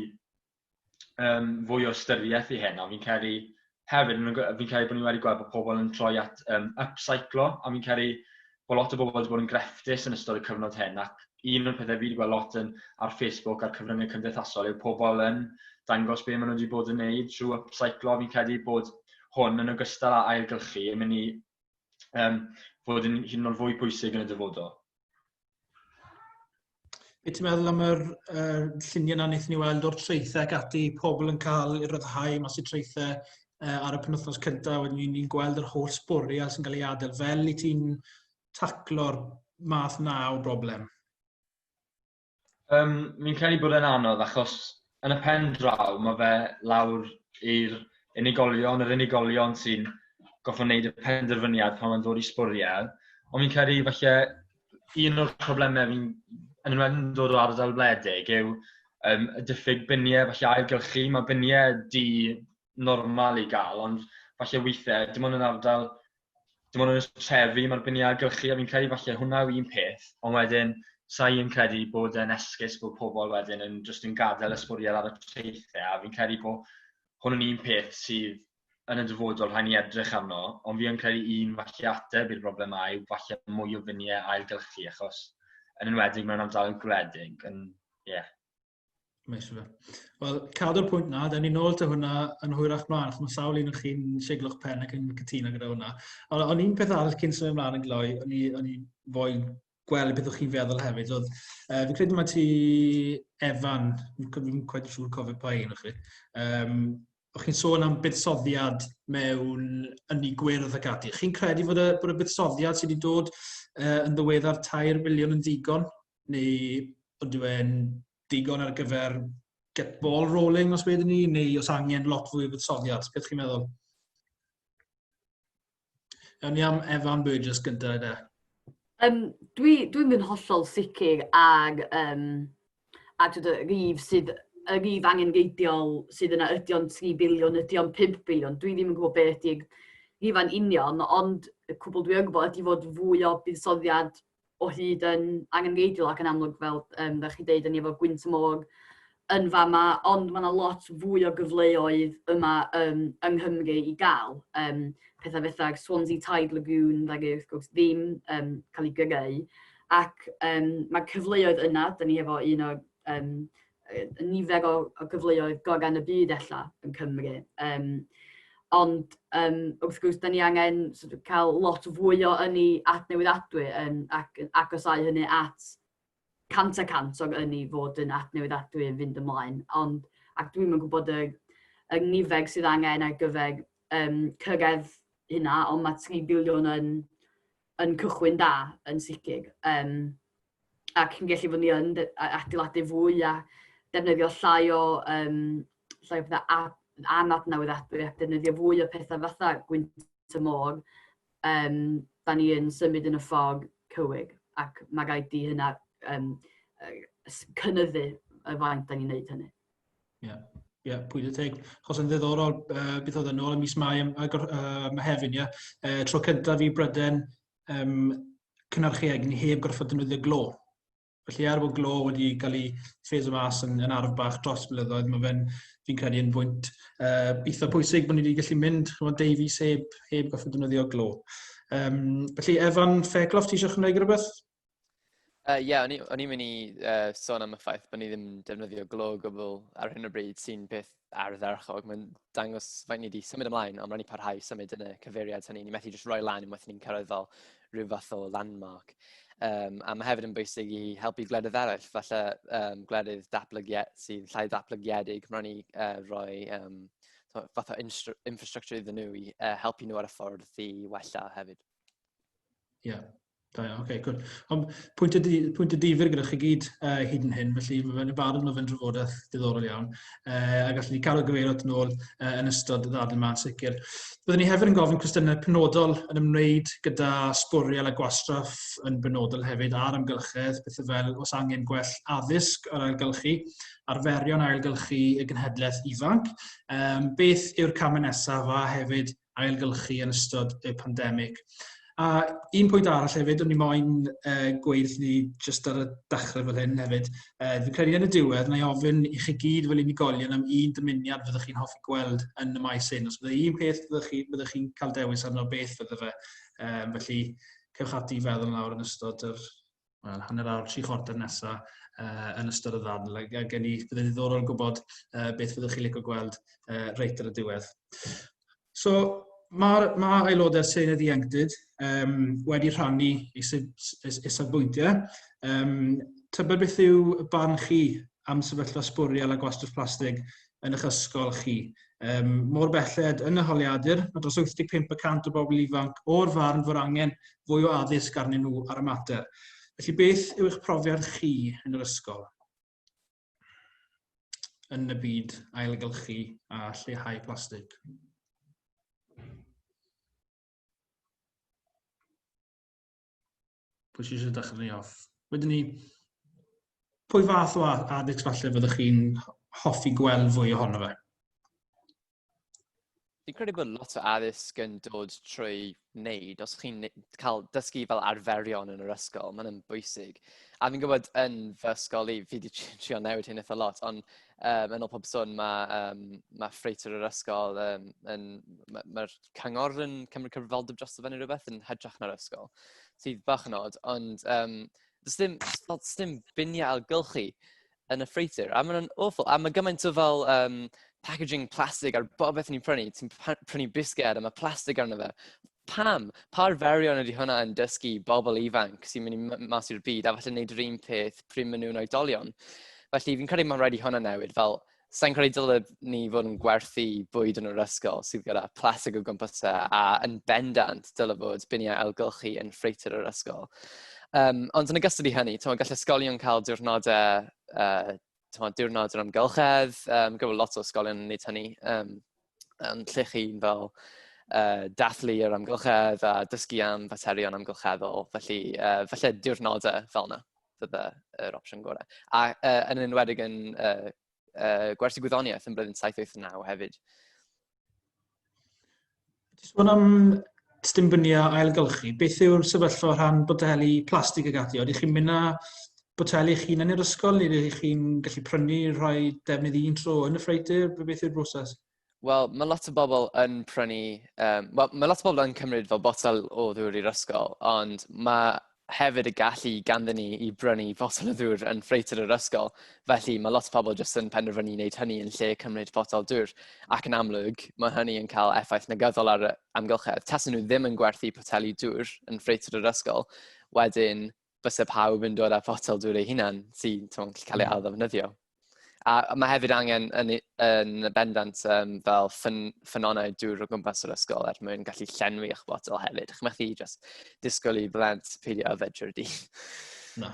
um, fwy o ystyriaeth i hyn, a fi'n credu hefyd, fi'n credu bod ni wedi gweld bod pobl yn troi at um, upcyclo, a fi'n credu bod lot o bobl wedi bod yn grefftus yn ystod y cyfnod hyn, ac un o'r pethau fi wedi gweld lot yn, ar Facebook a'r cyfryngau cymdeithasol yw pobl yn dangos be maen nhw wedi bod yn neud trwy upcyclo. Fi'n credu bod hwn yn ogystal â ailgylchu yn mynd i um, fod yn hyd yn oed fwy pwysig yn y dyfodol. Be ti'n meddwl am yr uh, lluniau na wnaethon ni weld o'r traethau ac ati, pobl yn cael ei ryddhau mas i traethau uh, ar y penwythnos cyntaf, wedyn ni'n gweld yr holl sbwriel sy'n cael ei adael. Fel i ti'n taclo'r math na o broblem? Um, fi'n credu bod e'n anodd achos yn y pen draw mae fe lawr i'r unigolion, yr unigolion sy'n gorfod wneud y penderfyniad pan mae'n dod i sbwriel. Ond fi'n credu falle un o'r problemau fi'n yn enwedig yn dod o ardal wledig yw um, y diffyg biniau, falle ailgylchu. Mae biniau du normal i gael, ond falle weithiau, dim ond yn ardal, dim ond yn y trefi mae'r biniau ailgylchu, a fi'n credu falle hwnna yw un peth, ond wedyn sa i yn credu bod e'n esgus bod pobl wedyn yn just yn gadael y sbwriel ar y traethau, a fi'n credu bod hwn yn un peth sydd yn y dyfodol rhaid ni edrych arno, ond fi yn credu un falle ateb i'r broblem yma yw falle mwy o finiau ailgylchu, achos yn enwedig mewn ardaloedd gwledig, yn, ie. Yeah. Mae eisiau fe. Wel, cadw'r pwynt na, da ni nôl te hwnna yn hwyrach mlaen, achos mae sawl un o chi'n siglo'ch pen ac yn cytuno gyda hwnna. Ond on un peth arall cyn symud ymlaen yn gloi, o'n i, o'n i foen gweld beth o'ch chi'n feddwl hefyd, oedd, uh, fi'n credu mae ti Evan, fi'n quite siŵr cofio pa un o'ch chi, um, o'ch chi'n sôn am buddsoddiad mewn ynni gwyrdd ac ati. Chi'n credu fod y, bod y buddsoddiad sydd wedi dod uh, yn ddiweddar 3 biliwn yn ddigon? Neu ydyw e'n digon ar gyfer get ball rolling os wedyn ni, neu os angen lot fwy o fuddsoddiad? Beth chi'n meddwl? Ewn ni am Evan Burgess gyntaf, de. Um, Dwi'n dwi mynd hollol sicr ag, um, ag y rif sydd y rif angenrheidiol sydd yna ydy o'n 3 biliwn, ydy o'n 5 biliwn. Dwi ddim yn gwybod beth ydy'r rifau'n union, ond y cwbl dwi yn gwybod ydy fod fwy o buddsoddiad o hyd yn angenrheidiol ac yn amlwg fel um, fel chi'n deud, ni efo gwynt y môr yn fama, ond mae yna lot fwy o gyfleoedd yma um, yng Nghymru i gael. Um, pethau fatha'r Swansea Tide Lagoon, ddaru wrth gwrs ddim um, cael ei greu. Ac um, mae'r cyfleoedd yna, da ni efo un o'r um, nifer o, o gyfleoedd gorau yn y byd ella yn Cymru. Um, ond um, wrth gwrs, da ni angen sort of, cael lot fwy o ynni adnewyddadwy um, ac yn agosau hynny at 100% o'r ynni fod yn adnewyddadwy yn fynd ymlaen. Ond, ac dwi'm yn gwybod y, y nifer sydd angen ar gyfer um, cyrraedd hynna, ond mae 3 biliwn yn, yn cychwyn da, yn sicr. Um, ac yn gallu fod ni yn adeiladu fwy a defnyddio llai o, um, llai o pethau anadnewyddadwy ac defnyddio fwy o pethau fatha gwynt y môr, um, da ni yn symud yn y ffordd cywir ac mae rhaid i hynna um, cynyddu y faint da ni'n neud hynny. Ie, yeah. yeah, pwynt teg. Achos yn ddiddorol, uh, beth oedd yn ôl ym mis Mai, uh, Mehefin, ie. Uh, tro cyntaf i Bryden um, cynhyrchu egni heb gorfod defnyddio glo. Felly er bod glo wedi cael ei ffeso mas yn, yn arf bach dros blynyddoedd, mae fe'n, fi'n credu, yn bwynt uh, eitha pwysig bod ni wedi gallu mynd, chymod, Davies heb, heb gorfod defnyddio glo. Um, felly, Evan Fairclough, ti eisiau chymryd rhywbeth? Ie, uh, yeah, o'n i'n mynd i uh, sôn am y ffaith bod ni ddim yn defnyddio glo o gwbl ar hyn o bryd sy'n peth ardderchog. Mae'n dangos faint ni wedi symud ymlaen, ond rhaid ni parhau symud yn y cyfeiriad hynny. Ni methu jyst rhoi lan unwaith ni'n cyrraedd fel rhyw fath o landmark. Um, a mae hefyd yn bwysig i helpu gwledydd eraill, falle um, gwledydd datblygiad sydd llai datblygiedig, mae'n rhaid ni uh, rhoi um, fath o infrastructure iddyn nhw i uh, helpu nhw ar y ffordd i wella hefyd. Ie, yeah. Da iawn, oce, okay, good. Ond pwynt y, pwynt y difyr gyda chi gyd uh, hyd yn hyn, felly mae fe'n barod mae fe'n drafodaeth diddorol iawn, uh, a gallwn ni cael o gyfeiriad yn ôl uh, yn ystod y ddadl yma yn sicr. Byddwn ni hefyd yn gofyn cwestiynau penodol yn ymwneud gyda sbwriel a gwastraff yn benodol hefyd a'r amgylchedd, pethau fel os angen gwell addysg ar ailgylchu, arferion ailgylchu y genhedlaeth ifanc, um, beth yw'r camau nesaf a hefyd ailgylchu yn ystod y pandemig. A un pwynt arall hefyd, o'n i moyn uh, gweud ni jyst ar y dechrau fel hyn hefyd, uh, fi'n credu yn y diwedd, na i ofyn i chi gyd fel unigolion am un dymuniad fyddwch chi'n hoffi gweld yn y maes hyn. Os bydde un peth fyddwch chi'n fyddwch chi cael dewis arno beth fydde fe. Um, felly, cewch ati i feddwl nawr yn ystod yr well, hanner awr, tri chwarter nesaf uh, yn ystod y ddadl. A gen i, bydd yn ddiddorol gwybod uh, beth fyddwch chi'n licio gweld uh, reit ar y diwedd. So, mae'r ma aelodau'r Senedd Ieuenctid um, wedi rhannu eu, eu safbwyntiau. Um, tybed beth yw barn chi am sefyllfa sbwriel a gwastraff plastig yn eich ysgol chi? Um, mor belled yn y holiadur, mae dros 85% o bobl ifanc o'r farn fod angen fwy o addysg arnyn nhw ar y mater. Felly beth yw eich profiad chi yn yr ysgol? Yn y byd ailgylchu a lleihau plastig? Pwy sydd eisiau dechrau ni off? Wedyn ni, pwy fath o addysg falle fyddwch chi'n hoffi gweld fwy ohono fe? Fi'n credu bod lot o addysg yn dod trwy wneud. Os chi'n cael dysgu fel arferion yn yr ysgol, mae'n bwysig. A fi'n gwybod yn fy ysgol i, fi wedi trio newid hyn eitha lot, ond um, yn ôl pob sôn mae, um, mae ffreitr yr ysgol, um, yn, mae'r ma cyngor yn cymryd cyfrifoldeb drosto fe neu rhywbeth yn hytrach na'r ysgol, sydd bach yn od, ond um, does dim, does dim biniau ailgylchu yn y ffreitr, a maen nhw'n awful, a mae gymaint o fel um, packaging plastig ar bob beth ni'n prynu, ti'n prynu bisged a mae plastig arno fe. Pam? Pa arferion ydy hwnna yn dysgu bobl ifanc sy'n mynd i mas i'r byd a falle wneud yr un peth pryd maen nhw'n oedolion? Felly fi'n credu mae'n rhaid i hwnna newid. Fel, sa'n credu dyle ni fod yn gwerthu bwyd yn yr ysgol sydd gyda plastig o gwmpas e a yn bendant dyle fod biniau ailgylchu yn ffreitr yr ysgol. Um, ond yn ogystal i hynny, gall ysgolion cael diwrnodau, uh, diwrnod yr amgylchedd, um, gyda lot o ysgolion yn gwneud hynny, um, yn lle chi'n fel uh, dathlu yr amgylchedd a dysgu am faterion amgylcheddol. Felly, uh, falle diwrnodau fel yna fydde yr opsiwn gorau. A uh, yn enwedig yn uh, uh, gwersi gwyddoniaeth yn blwyddyn 7, 8, 9 hefyd. Ti'n sôn am stimbynio ailgylchu. Beth yw'r sefyllfa o rhan boteli plastig ag ati? Ydych chi'n mynd â boteli eich hunain i'r ysgol neu ydych chi'n gallu prynu rhai defnydd un tro yn y ffreutur? Beth yw'r broses? Wel, mae lot o bobl yn prynu... Um, Wel, mae lot o bobl yn cymryd fel botel o ddŵr i'r ysgol, ond mae hefyd y gallu ganddyn ni i brynu botel o ddŵr yn ffreitr yr ysgol. Felly mae lot o pobl jyst yn penderfynu wneud hynny yn lle cymryd botel dŵr. Ac yn amlwg, mae hynny yn cael effaith negyddol ar y amgylchedd. Tasen nhw ddim yn gwerthu poteli dŵr yn ffreitr yr ysgol, wedyn byse pawb yn dod â photel dŵr ei hunan sy'n gallu cael ei ail ddefnyddio. A mae hefyd angen yn, yn bendant fel ffynonau dŵr o gwmpas yr ysgol er mwyn gallu llenwi eich botel hefyd. Chi'n methu just disgwyl i blant peidio yfed trwy'r dydd. Na.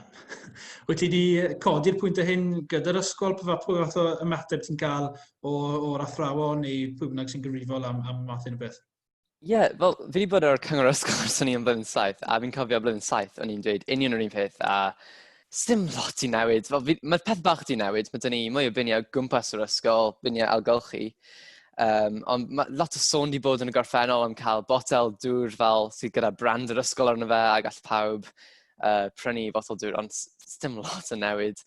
Wyt ti wedi codi'r pwyntau hyn gyda'r ysgol? Pwy fath o ymateb ti'n cael o'r athrawon neu pwy bynnag sy'n gyfrifol am, am math hyn o beth? Ie, yeah, fel, fi wedi bod ar cyngor ysgol ers o'n i yn blwyddyn 7, a fi'n cofio blwyddyn 7, o'n i'n dweud union yr un peth, a sdim lot i newid. Fel, fi, mae peth bach di newid, mae dyn ni mwy o biniau o gwmpas yr ysgol, biniau ailgylchu. Ond mae lot o sôn di bod yn y gorffennol am cael botel dŵr fel sydd gyda brand yr ysgol arno fe a gall pawb prynu botel dŵr, ond sdim lot o newid.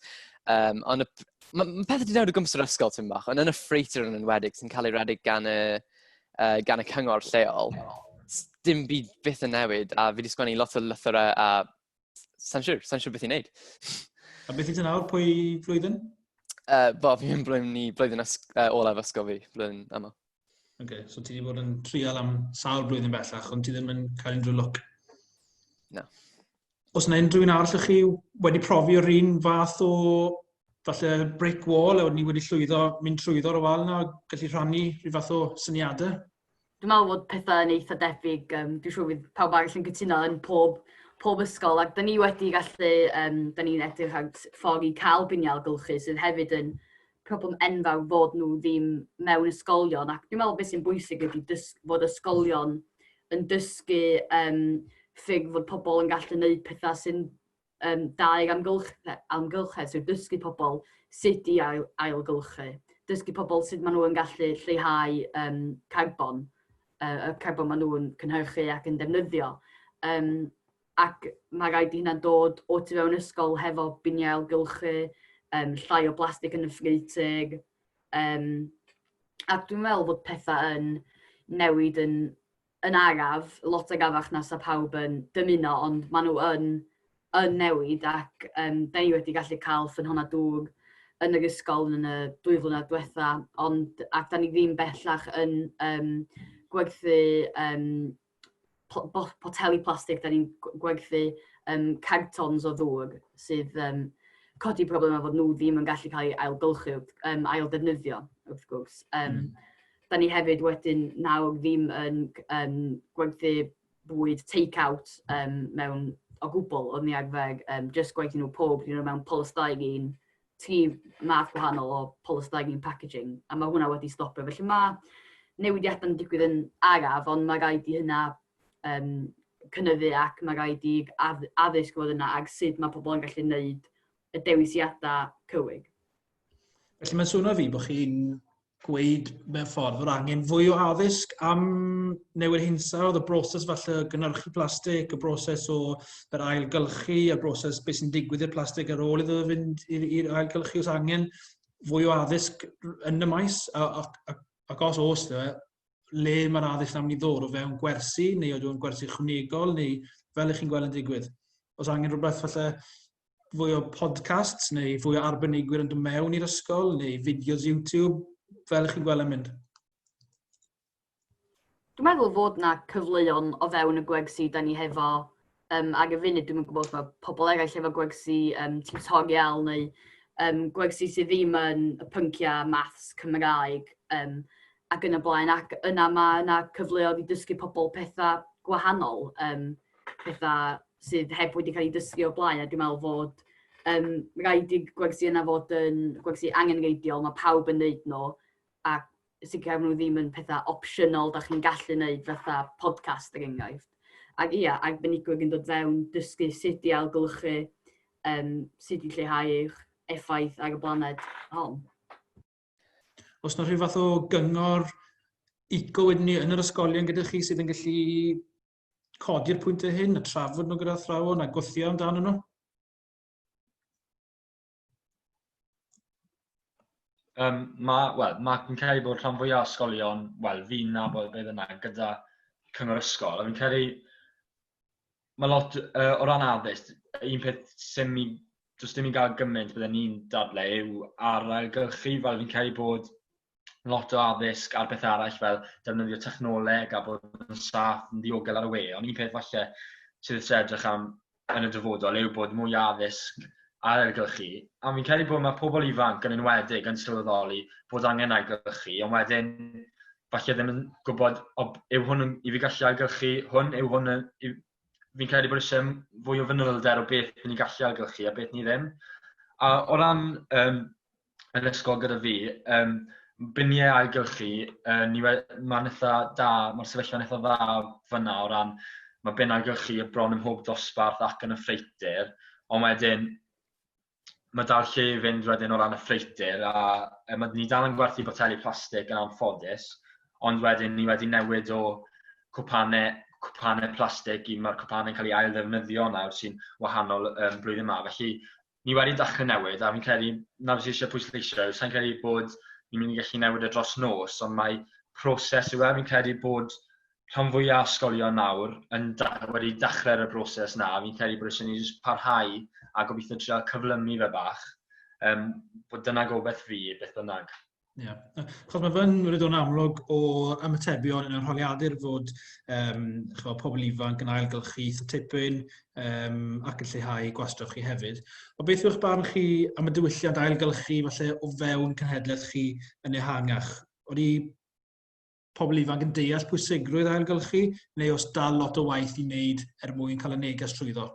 Ond mae ma pethau di newid o gwmpas yr ysgol tipyn bach, ond yn y ffreitr yn enwedig sy'n cael ei redeg gan y cyngor lleol, dim byd byth yn newid, a fi wedi sgwennu lot o lythyrau a sa'n siŵr, sa'n siŵr beth i wneud. A beth i ti nawr, pwy flwyddyn? Bo, fi yn blwyddyn, ni, blwyddyn olaf ysgol fi, blwyddyn yma. Oce, okay, so ti wedi bod yn trial am sawl blwyddyn bellach, ond ti ddim yn cael unrhyw lwc? Na. Os yna unrhyw un arall chi wedi profi o'r un fath o falle brick wall, a ni wedi llwyddo mynd trwyddo'r wal yna, gallu rhannu rhyw fath o syniadau? Dwi'n meddwl bod pethau yn eitha debyg, dwi'n siŵr fydd pawb arall yn cytuno yn pob ysgol, ac da ni wedi gallu, da ni'n edrych ar ffordd i cael biniau ailgylchu sydd hefyd yn problem enfawr fod nhw ddim mewn ysgolion, ac dwi'n meddwl beth sy'n bwysig ydy fod ysgolion yn dysgu ffyrdd fod pobl yn gallu gwneud pethau sy'n da i'r amgylchedd, so dysgu pobl sut i ailgylchu, dysgu pobl sut maen nhw yn gallu lleihau carbon, y carbon maen nhw'n cynhyrchu ac yn defnyddio. Ac mae rhaid i hynna dod o tu fewn ysgol hefo biniau ailgylchu, llai o blastig yn y ffreutur. Ac dwi'n meddwl bod pethau yn newid yn araf, lot arafach na sa pawb yn dymuno, ond maen nhw yn newid, ac da ni wedi gallu cael ffynhonnau dŵr yn yr ysgol yn y 2 flynedd diwetha, ond ac da ni ddim bellach yn gwerthu poteli plastig, da ni'n gwerthu cartons o ddŵr sydd codi problemau fod nhw ddim yn gallu cael ei ailgylchu, ailddefnyddio, wrth gwrs. Da ni hefyd wedyn nawr ddim yn gwerthu bwyd take-out mewn o gwbl, oedd ni arfer just gwerthu nhw pob, nhw mewn polystyrene, 3 math gwahanol o polystyrene packaging, a mae hwnna wedi stopio. Felly mae newidiadau'n digwydd yn araf, ond mae rhaid i hynna cynyddu, ac mae rhaid i addysg fod yna ag sut mae pobl yn gallu gwneud y dewisiadau cywir. Felly mae'n swnio fi bod chi'n gweud mewn ffordd fod angen fwy o addysg am newid hinsawdd, y broses falle o gynhyrchu plastig, y broses o yr ailgylchu, y broses beth sy'n digwydd i'r plastig ar ôl iddo fynd i'r ailgylchu, os angen fwy o addysg yn y maes, ac os oes, le mae'r addysg na'n mynd i ddod o fewn gwersi, neu oed o'n gwersi ychwanegol, neu fel ych chi'n gweld yn digwydd. Os angen rhywbeth falle fwy o podcasts neu fwy o arbenigwyr yn dod mewn i'r ysgol neu fideos YouTube, fel ych chi'n gweld yn mynd? Dwi'n meddwl fod na cyfleon o fewn y gwersi da ni hefo ar y funud. Dwi'm yn gwybod os mae pobl eraill efo gwersi tutorial neu gwersi sydd ddim yn y pynciau maths, Cymraeg ac yn y blaen. Ac yna mae yna cyfleoedd i dysgu pobl pethau gwahanol, pethau sydd heb wedi cael eu dysgu o'r blaen. A dwi'n meddwl fod rhaid i'r gwersi yna fod yn gwersi angenrheidiol, mae pawb yn neud nhw, a sicrhau nhw ddim yn pethau opsiynol da chi'n gallu neud fatha podcast er enghraifft. Ac ia, arbenigwyr yn dod fewn, dysgu sut i ailgylchu, sut i lleihau eich effaith ar y blaned hon. Oes 'na rhyw fath o gyngor eco wedyn ni yn yr ysgolion gyda chi sydd yn gallu codi'r pwyntau hyn a trafod nhw gyda athrawon a gwthio amdano nhw? Wel, ma, fi'n credu bod rhan fwyaf o ysgolion, wel, fi'n nabod beth yna gyda cyngor ysgol, a fi'n credu mae lot o ran addysg, un peth sy'n mi, does dim i gael gymaint bydden ni'n dadle yw ar ailgylchu, fel fi'n credu bod lot o addysg ar beth arall fel defnyddio technoleg a bod yn saff, yn ddiogel ar y we, ond un peth falle sydd eisiau edrych am yn y dyfodol yw bod mwy addysg ar ailgylchu. A fi'n credu bod mae pobl ifanc yn enwedig yn sylweddoli bod angen ailgylchu, ond wedyn falle ddim yn gwybod o, yw hwn yn, i fi gallu ailgylchu hwn, yw hwn yn, i, fi'n credu bod eisiau fwy o fanylder o beth ni'n gallu ailgylchu a beth ni ddim. A o ran um, yn ysgol gyda fi, um, biniau ailgylchu, uh, ni mae'n eitha da, mae'r sefyllfa'n eitha dda fyna o ran mae bin ailgylchu bron ym mhob dosbarth ac yn y ffreutur, ond wedyn mae dal lle i fynd wedyn o ran y ffreutur a e, mae ni dal yn gwerthu boteli plastig yn anffodus, ond wedyn ni wedi newid o cwpanau, cwpanau plastig i mae'r cwpanau'n cael ei ail-ddefnyddio nawr sy'n wahanol um, blwyddyn yma. Felly ni wedi dechrau newid a fi'n credu, na beth sydd eisiau pwysleisio, yw sa'n credu bod ni'n mynd i gallu newid e dros nos, ond mae proses yw e, fi'n credu bod rhan fwyaf ysgolion nawr yn da, wedi dechrau ar y broses na, fi'n credu bod eisiau ni jyst parhau a gobeithio trial cyflymu fe bach, um, bod dyna gobeith fi, beth bynnag. Ie. Yeah. Achos mae fe'n wedi dod yn amlwg o'r ymatebion yn yr holiadur fod um, chwa, pobl ifanc yn ailgylchu eitha tipyn um, ac yn lleihau gwastraff chi hefyd. Ond beth yw'ch barn chi am y diwylliant ailgylchu falle o fewn cenhedlaeth chi yn ehangach? Oeddi pobl ifanc yn deall pwysigrwydd ailgylchu neu os dal lot o waith i wneud er mwyn cael y neges trwyddo?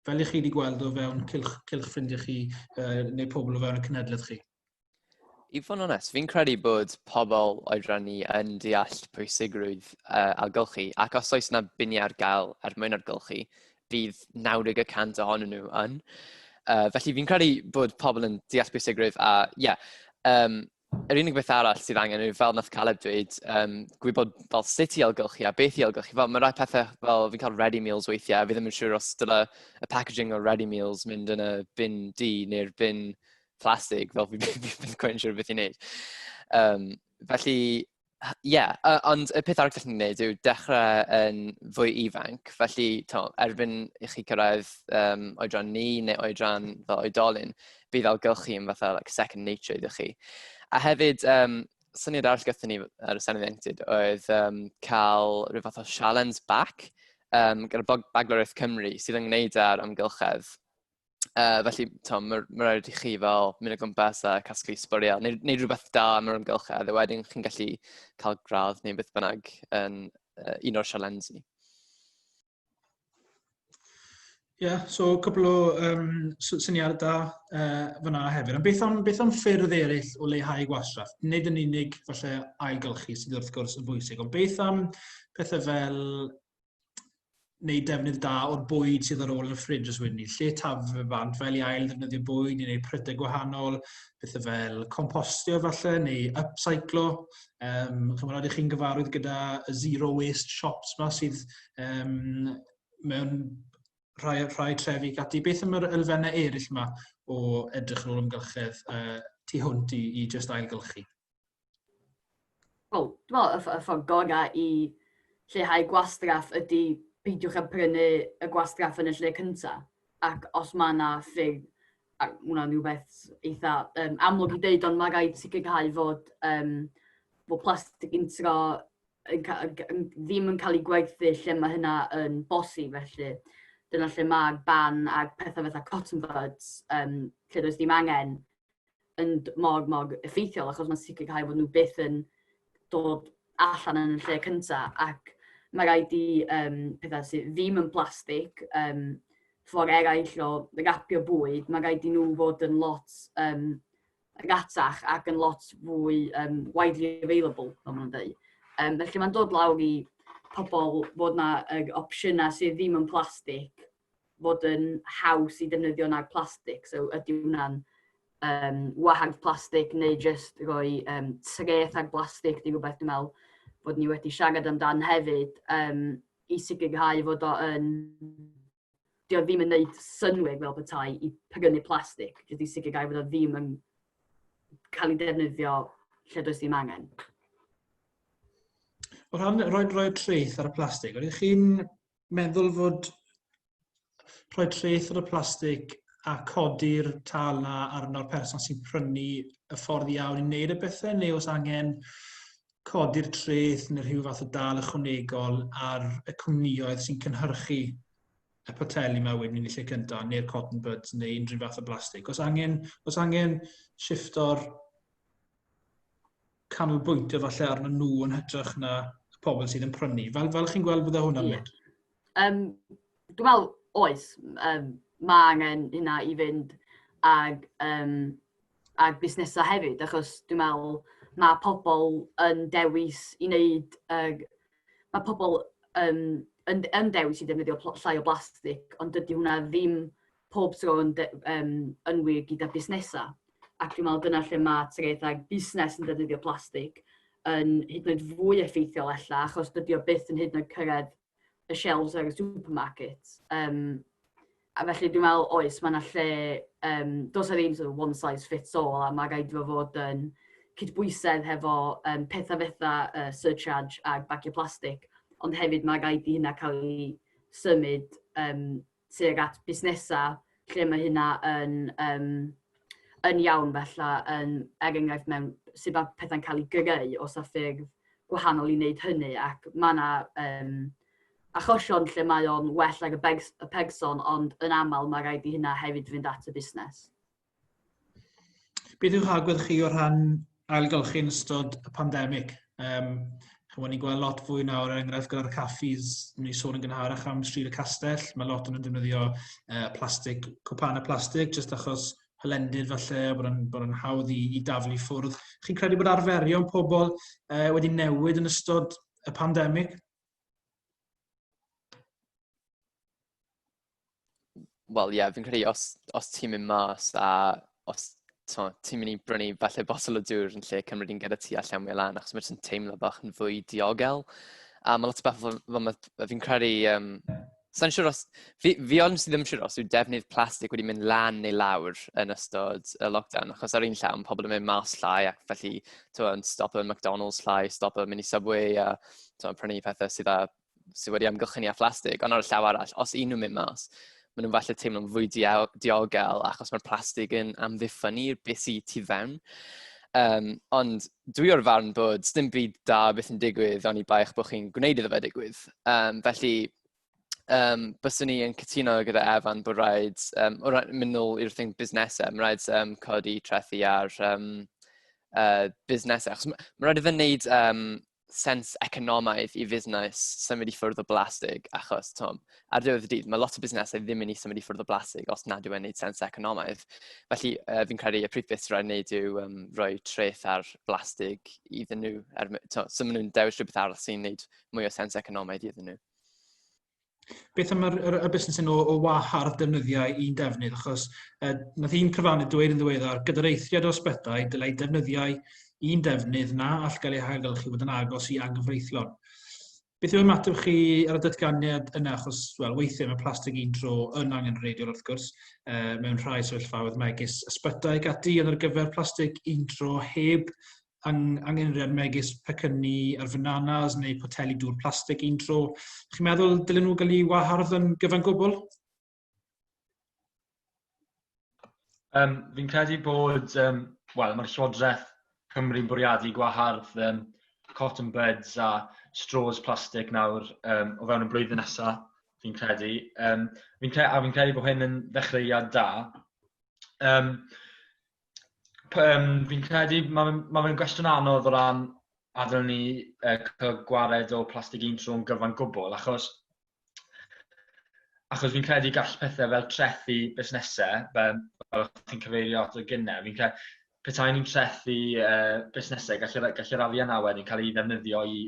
Fel i chi wedi gweld o fewn cylch, cylch ffrindiau chi uh, neu pobl o fewn y cenhedlaeth chi? I fod yn onest, fi'n credu bod pobl oedran ni yn deall pwysigrwydd uh, algylchu, ac os oes yna biniau ar gael er mwyn algylchu, bydd 90% ohonyn nhw yn. Uh, felly fi'n credu bod pobl yn deall pwysigrwydd a, ie, yeah, um, yr unig beth arall sydd angen yw, fel nath Caleb dweud, um, gwybod fel sut i algylchu a beth i algylchu. Fel, mae rai pethau fel fi'n cael ready meals weithiau, a fi ddim yn siŵr os dyle y packaging o ready meals mynd yn y bin du neu'r bin plastig, fel fi fi ddim cweit yn siŵr beth i wneud. Um, felly, ie, yeah, ond y peth arall gallwn ni wneud yw dechrau yn fwy ifanc. Felly, to, erbyn i chi cyrraedd um, oedran ni neu oedran fel oedolyn, bydd algylchu yn fatha like, second nature iddo chi. A hefyd, um, syniad arall gathon ni ar y Senedd Ieuenctid oedd um, cael rhyw fath o sialens bac um, gyda Bagloriaeth Cymru sydd yn gwneud ar amgylchedd. Uh, felly, to, mae ma rhaid i chi fel mynd o gwmpas a casglu sbwriel, neu, neu rhywbeth da am yr amgylchedd, a wedyn chi'n gallu cael gradd neu beth bynnag yn uh, un o'r sialensi. Ie, yeah, so cwpl o um, syniadau da uh, fyna hefyd. Ond beth am, beth am ffyrdd eraill o leihau gwastraff? Nid yn unig falle ailgylchu sydd wrth gwrs yn bwysig, ond beth am pethau fel wneud defnydd da o'r bwyd sydd ar ôl yn y ffridge os wedyn ni. Lle taf fe bant fel i ail ddefnyddio bwyd neu wneud prydau gwahanol, pethau fel compostio falle, neu upcyclo. Um, chymod, ydych chi'n gyfarwydd gyda y zero waste shops ma sydd um, mewn rhai, rhai trefi ac ati. Beth am yr elfennau eraill yma o edrych ar ôl ymgylchedd uh, tu hwnt i, i just ailgylchu? Wel, dwi'n meddwl y, y ffordd gorau i lleihau gwastraff ydy peidiwch â prynu y gwastraff yn y lle cyntaf. Ac os mae yna ffyrdd, a hwnna'n rhywbeth eitha um, amlwg i ddeud, ond mae rhaid sicrhau fod, um, fod plastig untro yn, yn, ddim yn cael ei gwerthu lle mae hynna yn bosib, felly dyna lle mae'r ban ac pethau fatha cotton buds, um, lle does dim angen yn mor, mor effeithiol, achos mae'n sicrhau fod nhw byth yn dod allan yn y lle cyntaf, ac mae rhaid i um, pethau sydd ddim yn blastig, um, ffordd eraill o rapio bwyd, mae rhaid i nhw fod yn lot um, ratach ac yn lot fwy um, widely available, fel maen nhw'n dweud. Um, felly mae'n dod lawr i pobl fod na yr opsiynau sydd ddim yn plastig fod yn haws i defnyddio na'r plastig. So ydy hwnna'n um, wahardd plastig neu jyst rhoi um, treth ar blastig, di rhywbeth dwi'n meddwl bod ni wedi siarad amdan hefyd, um, i sicrhau fod o yn... Di o ddim yn neud synnwyr fel petai i prynu plastig, jyst i sicrhau fod o ddim yn cael ei defnyddio lle does ddim angen. O ran rhoi, rhoi treth ar y plastig, ydych chi'n meddwl fod rhoi treth ar y plastig a codi'r tâl 'na arno'r person sy'n prynu y ffordd iawn i wneud y bethau, neu oes angen codi'r treth neu rhyw fath o dâl ychwanegol ar y cwmnïoedd sy'n cynhyrchu y poteli yma wedyn yn y lle cyntaf, neu'r cotton buds, neu unrhyw fath o blastig. Os angen, os angen shifto'r canolbwyntio falle arno nhw yn hytrach na y pobl sydd yn prynu. Fel, fel chi'n gweld bydde hwnna'n yeah. mynd? Dwi'n meddwl, oes, mae angen hynna i fynd ag, ag busnesau hefyd, achos dwi'n meddwl mae pobl yn dewis i wneud, mae pobl yn dewis i ddefnyddio llai o blastig, ond dydy hwnna ddim pob tro yn wir gyda busnesau. Ac dwi'n meddwl dyna lle mae treth ag busnes yn defnyddio plastig yn hyd yn oed fwy effeithiol ella, achos dydy o byth yn hyd yn oed cyrraedd y shelves ar y supermarket. A felly dwi'n meddwl, oes, mae yna lle, does 'na ddim sort of one size fits all, a mae rhaid iddo fod yn cydbwysedd hefo pethau fatha surcharge ag bagiau plastig, ond hefyd mae rhaid i hynna cael ei symud tuag at busnesau lle mae hynna yn iawn felly, er enghraifft mewn sut mae pethau'n cael ei greu, os a ffyrdd gwahanol i wneud hynny, ac mae yna achosion lle mae o'n well ar y person, ond yn aml mae rhaid i hynna hefyd fynd at y busnes. Beth yw'ch agwedd chi o rhan ailgylchu yn ystod y pandemig? Chimod, ni'n gweld lot fwy nawr, er enghraifft gyda'r caffis, ni sôn yn gynharach am Stryd y Castell, mae lot o'n nhw'n defnyddio plastig, cwpanau plastig, jyst achos hylendid falle, bod yn hawdd i daflu ffwrdd. Chi'n credu bod arferion pobl wedi newid yn ystod y pandemig? Wel, ie, yeah, fi'n credu os ti'n mynd mas a os ti'n mynd i brynu falle botel o dŵr yn lle cymryd un gyda ti a llenwi lan, achos mae'n teimlo bach yn fwy diogel. A mae lot o beth fel fi'n credu, sa'n siŵr os, fi honestly ddim siŵr os yw defnydd plastig wedi mynd lan neu lawr yn ystod y lockdown, achos ar un llaw mae pobl yn mynd mas llai ac felly yn stopo yn McDonald's llai, stopo yn mynd i Subway a prynu pethau sydd wedi amgylchynu â phlastig, ond ar y llaw arall, os un nhw'n mynd mas, maen nhw'n falle teimlo'n fwy diogel achos mae'r plastig yn amddiffynnu'r beth sydd tu fewn. Ond dwi o'r farn bod dim byd da byth yn digwydd oni bai eich bod chi'n gwneud iddo fe digwydd. Felly, byswn i yn cytuno gyda Efan bod rhaid, o ran mynd nôl i'r thing busnesau, mae rhaid codi trethi ar busnesau. Achos ma rhaid i fe wneud sens economaidd i fusnes symud i ffwrdd o blastig, achos tom, ar diwedd y dydd, mae lot o busnesau ddim yn mynd i symud i ffwrdd o blastig os nad yw e'n gwneud sens economaidd. Felly, fi'n credu y prif beth sy'n rhaid wneud yw rhoi treth ar blastig iddyn nhw, so maen nhw'n dewis rhywbeth arall sy'n gwneud mwy o sens economaidd iddyn nhw. Beth am y busnes hyn o wahardd defnyddiau un defnydd? Achos nath un cyfrannu dweud yn ddiweddar, gyda'r eithriad o ysbytai, dylai defnyddiau un defnydd na all gael eu hailgylchu fod yn agos i anghyfreithlon. Beth yw ymateb chi ar y datganiad yna? Achos, wel, weithiau mae plastig un tro yn angenrheidiol wrth gwrs, mewn rhai sefyllfaoedd megis ysbytai ac ati, ond ar gyfer plastig un tro heb angenrheidiad megis pecynnu ar fananas neu poteli dŵr plastig un tro. Chi'n meddwl dylen nhw gael eu wahardd yn gyfan gwbl? Fi'n credu bod, wel, mae'r Llywodraeth Cymru'n bwriadu gwahardd cotton buds a straws plastig nawr o fewn y blwyddyn nesaf, fi'n credu. A fi'n credu bod hyn yn ddechreuad da. Fi'n credu ma fe'n gwestiwn anodd o ran adael ni cael gwared o plastig un tro'n gyfan gwbl, achos fi'n credu gall pethau fel trethu busnesau, fel o'ch chi'n cyfeirio ato gynne, fi'n credu petai ni'n trethu busnesau, gall yr arian na wedyn cael ei ddefnyddio i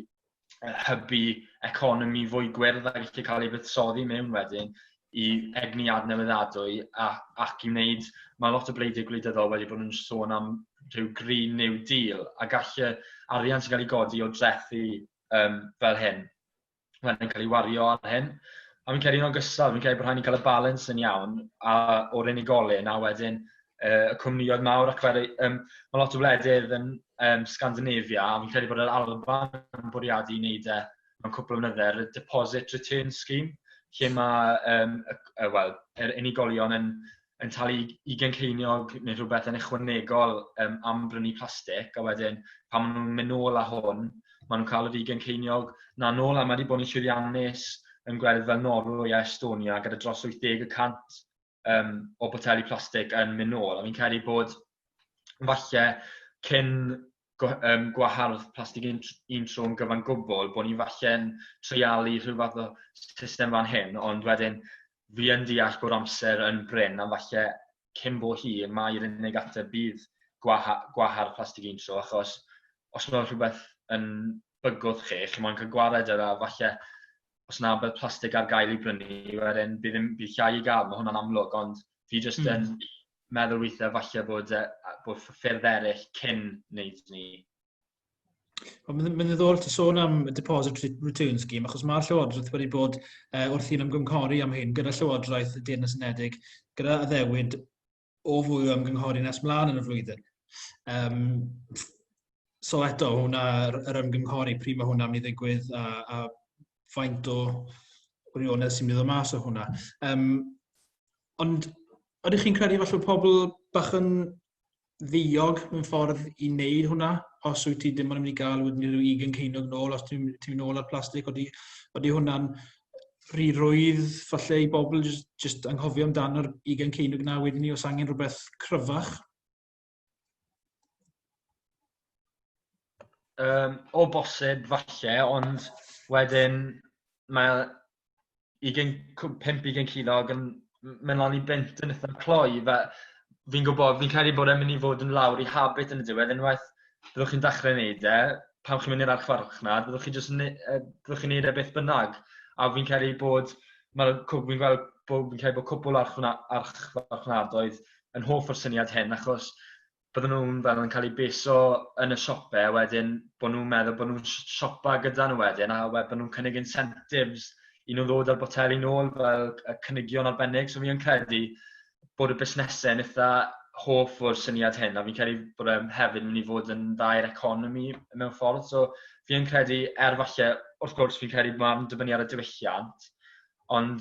hybu economi fwy gwyrdd a gallu cael ei fuddsoddi mewn wedyn i egni adnewyddadwy ac i wneud, mae lot o bleidiau gwleidyddol wedi bod yn sôn am rhyw Green New Deal, a gall y arian sy'n cael ei godi o drethu fel hyn wedyn cael ei wario ar hyn. A fi'n credu yn ogystal, fi'n credu bod rhaid ni cael y balance yn iawn o'r unigolyn a wedyn y cwmnïoedd mawr, ac fel mae lot o wledydd yn Scandinavia, a fi'n credu bod yr Alban yn bwriadu i wneud e mewn cwpl o flynydde, y Deposit Return Scheme, lle mae wel, yr unigolion yn talu 20 ceiniog neu rhywbeth yn ychwanegol am brynu plastig, a wedyn pan maen nhw'n mynd nôl â hwn, maen nhw'n cael yr 20 ceiniog na nôl, a mae wedi bod yn llwyddiannus yn gwledydd fel Norwy a Estonia gyda dros 80% o boteli plastig yn mynd nôl. A fi'n credu bod falle cyn gwahardd plastig un, un tro yn gyfan gwbl, bod ni falle'n treialu rhyw fath o system fan hyn, ond wedyn fi yn deall bod amser yn brin, a falle cyn bo hir mai'r unig ateb bydd gwahardd plastig un tro, achos os mae rhywbeth yn bygwth chi, chi moyn cael gwared ar e, falle os na bydd plastig ar gael i brynu, wedyn bydd, ddim, bydd llai i gael, mae hwnna'n amlwg, ond fi jyst yn meddwl weithiau falle bod ffyrdd eraill cyn wneud ni. Mae'n ddiddorol ti sôn am y Deposit Return Scheme, achos mae'r Llywodraeth wedi bod wrthi'n ymgynghori am hyn gyda Llywodraeth y Deyrnas Unedig, gyda addewid o fwy o ymgynghori nes mlaen yn y flwyddyn. So eto, hwnna, yr ymgynghori, pryd mae hwnna'n mynd i ddigwydd a faint o wirionedd sy'n mynd i ddod mas o hwnna. Ond ydych chi'n credu falle pobl bach yn ddiog mewn ffordd i wneud hwnna? Os wyt ti ddim ond yn mynd i gael wedyn rhyw 20 ceiniog nôl, os ti'n ti mynd nôl ar plastig, oeddi hwnna'n rhy rwydd falle i bobl just anghofio amdano'r 20 ceiniog na wedyn ni os angen rhywbeth cryfach? O bosib, falle, ond wedyn mae 5 ceiniog yn mynd lan i bunt yn eitha cloi. Fi'n gwybod, fi'n credu bod e'n mynd i fod yn lawr i habit yn y diwedd. Unwaith byddwch chi'n dechrau wneud e, pan chi'n mynd i'r archfarchnad, byddwch chi jyst yn byddwch chi'n neud e beth bynnag. A fi'n credu bod, mae'r cwb-, fi'n gweld bod, fi'n credu bod cwpwl archfarchnadoedd yn hoff o'r syniad hyn, achos bydden nhw'n fel yn cael eu beso yn y siopau, wedyn bod nhw'n meddwl bod nhw'n siopa gyda nhw wedyn, a bod nhw'n cynnig incentives i nhw ddod â'r boteli nôl fel y cynigion arbennig. So fi'n credu bod y busnesau yn eitha hoff o'r syniad hyn, a fi'n credu bod e hefyd yn mynd i fod yn dda i'r economi mewn ffordd. So fi'n credu, er falle, wrth gwrs fi'n credu mae'n dibynnu ar y diwylliant, ond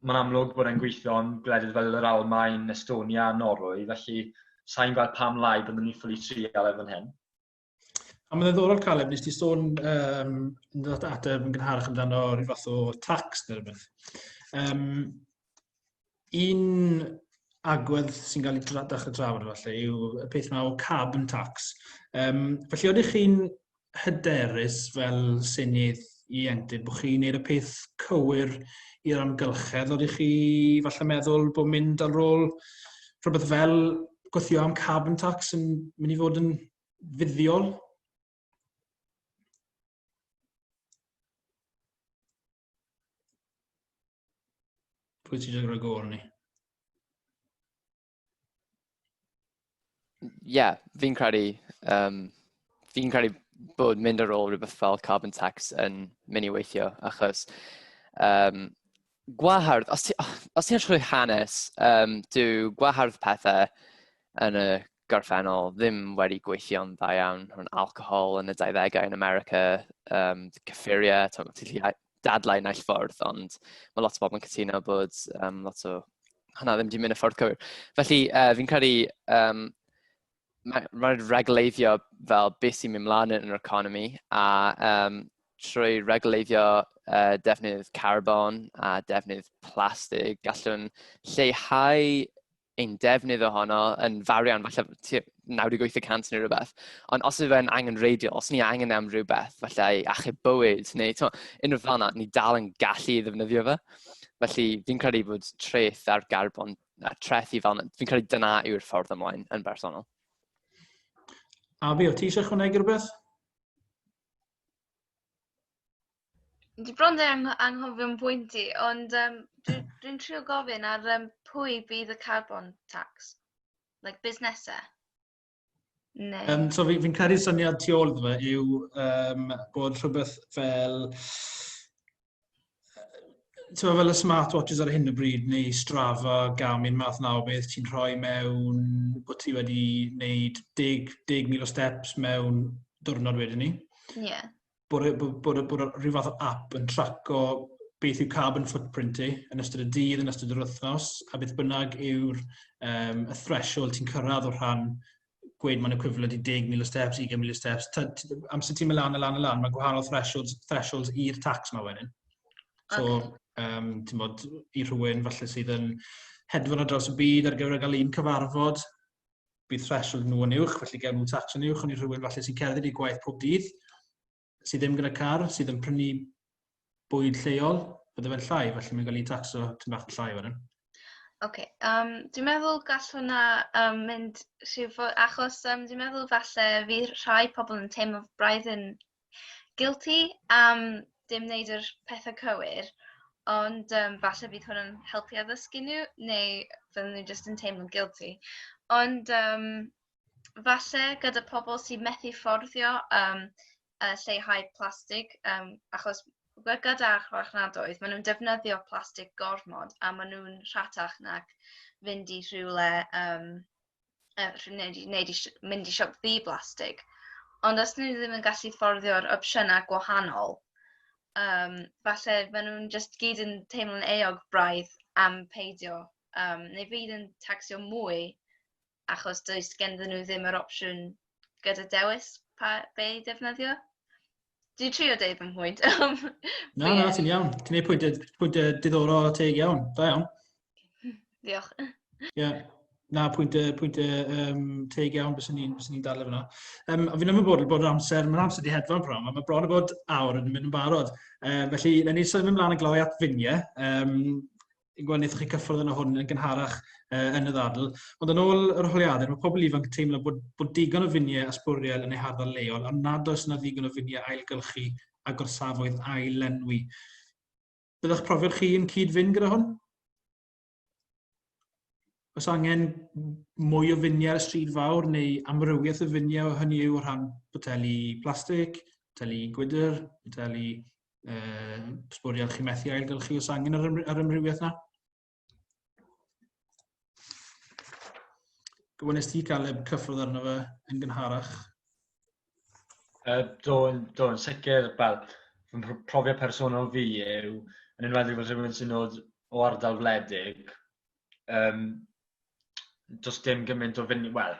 mae'n amlwg bod e'n gweithio yn gwledydd fel yr Almaen, Estonia a Norwy, felly sa'n gweld pam lai byddwn ni'n ffili trial e fan hyn. A mae'n ddiddorol, Caleb, nes ti sôn yn dod ateb yn gynharach amdano rhyw fath o tax neu rhywbeth. Un agwedd sy'n cael ei dechrau trafod falle yw y peth yma o carbon tax. Felly, oeddech chi'n hyderus fel Senedd Ieuenctid bod chi'n neud y peth cywir i'r amgylchedd? Oeddech chi falle meddwl bod mynd ar ôl rhywbeth fel gwthio am carbon tax yn mynd i fod yn fuddiol? Pwy ti'n rhoi go arni? Ie, fi'n credu bod mynd ar ôl rhywbeth fel carbon tax yn mynd i weithio, achos gwahardd, os ti'n edrych hanes, dyw gwahardd pethau yn y gorffennol ddim wedi gweithio'n dda iawn. Rhwng alcohol yn y 20au yn America, cyffuriau, ti'n gallu dadlau naill ffordd, ond mae lot o bobl yn cytuno bod lot o hwnna ddim wedi mynd y ffordd cywir. Felly, fi'n credu mae'n reguleiddio fel beth sy'n mynd mlaen yn yr economi, a trwy reguleiddio defnydd carbon a defnydd plastig, gallwn lleihau ein defnydd ohono yn fawr iawn, falle 98% neu rhywbeth. Ond os yw fe'n angenrheidiol, os ni angen am rhywbeth, falle i achub bywyd, neu unrhyw fel yna, ni dal yn gallu ddefnyddio fe. Felly fi'n credu bod treth ar garbon, a trethi fel yna, fi'n credu dyna yw'r ffordd ymlaen yn bersonol. Abi, o ti eisiau chwanegu rhywbeth? Dwi bron de anghofio'n pwynt i, ond dwi'n trio gofyn ar pwy bydd y carbon tax? Like busnesau? Neu? So fi'n credu'r syniad tu ôl iddo fe yw bod rhywbeth fel, ti'n fel y smartwatches ar hyn o bryd, neu Strava, Garmin, math na o beth, ti'n rhoi mewn bod ti wedi wneud 10,000 o steps mewn diwrnod wedyn ni. Bod rhyw fath o app yn traco beth yw carbon footprint ti yn ystod y dydd, yn ystod yr wythnos, a beth bynnag yw'r y threshold ti'n cyrraedd o rhan gweud mae'n equivalent i 10,000 o steps, 20,000 o steps. Amser ti'n mynd lan a lan a lan, mae gwahanol thresholds i'r tax ma wedyn. So, Um, ti'n bod, i rhywun falle sydd yn hedfan ar draws y byd ar gyfer gael un cyfarfod, bydd threshold nhw yn uwch, felly gael nhw tax yn uwch, ond i rhywun falle sy'n cerdded i gwaith pob dydd, sydd ddim gyda car, sydd yn prynu bwyd lleol, bydde fe'n llai, felly mae'n cael ei taxo tyn bach yn llai wedyn. Oce, okay, um, dwi'n meddwl gall hwnna um, mynd rhywffordd, achos um, dwi'n meddwl falle fydd rhai pobl yn teimlo braidd yn guilty am dim wneud yr pethau cywir, ond um, falle bydd hwn yn helpu addysgu nhw, neu fydden nhw jyst yn teimlo'n guilty. Ond um, falle gyda pobl sy'n methu fforddio um, uh, lleihau plastig, um, achos gyda archfarchnadoedd, maen nhw'n defnyddio plastig gormod a maen nhw'n rhatach nac fynd i rhywle um, uh, neu, neu i, mynd i siop ddi-blastig. Ond os nhw ddim yn gallu fforddio'r opsiynau gwahanol, um, falle maen nhw'n just gyd yn teimlo'n euog braidd am peidio. Um, neu fydd yn taxio mwy achos does ganddyn nhw ddim yr opsiwn gyda dewis pa, be i defnyddio. Dwi'n trio deud fy mhwynt. Na, na, ti'n iawn. Ti'n neud pwynt, pwynt diddorol a teg iawn. Da iawn. Diolch. Ie. Yeah. Na, pwynt, pwynt um, teg iawn bys ni'n ni dadle fyna. Um, a fi'n ymwybodol bod yr amser, mae'r amser di hedfan bron, mae bron o bod awr yn mynd yn barod. Um, felly, na ni symud ymlaen y gloi at finiau. Um, Fi'n gweld wnaethoch chi cyffwrdd yna hwn yn gynharach uh, yn y ddadl. Ond yn ôl yr holiadur, mae pobl ifanc yn teimlo bod, bod digon o finiau a sbwriel yn eu hardal leol, ond nad oes yna ddigon o finiau ailgylchu a gorsafoedd ail-lenwi. Bydda'ch profiad chi yn cyd-fynd gyda hwn? Oes angen mwy o finiau ar y stryd fawr neu amrywiaeth o finiau o hynny yw o rhan boteli plastig, boteli gwydr, boteli uh, sbwriel chi methu ailgylchu os angen ar, ar amrywiaeth na? Gwybod nes ti cael cyffwrdd arno fe yn gynharach? Uh, do, do, yn sicr, wel, fy profiad personol fi yw, yn enwedig fel rhywun sy'n dod o ardal wledig, um, does dim gymaint o fyny, wel,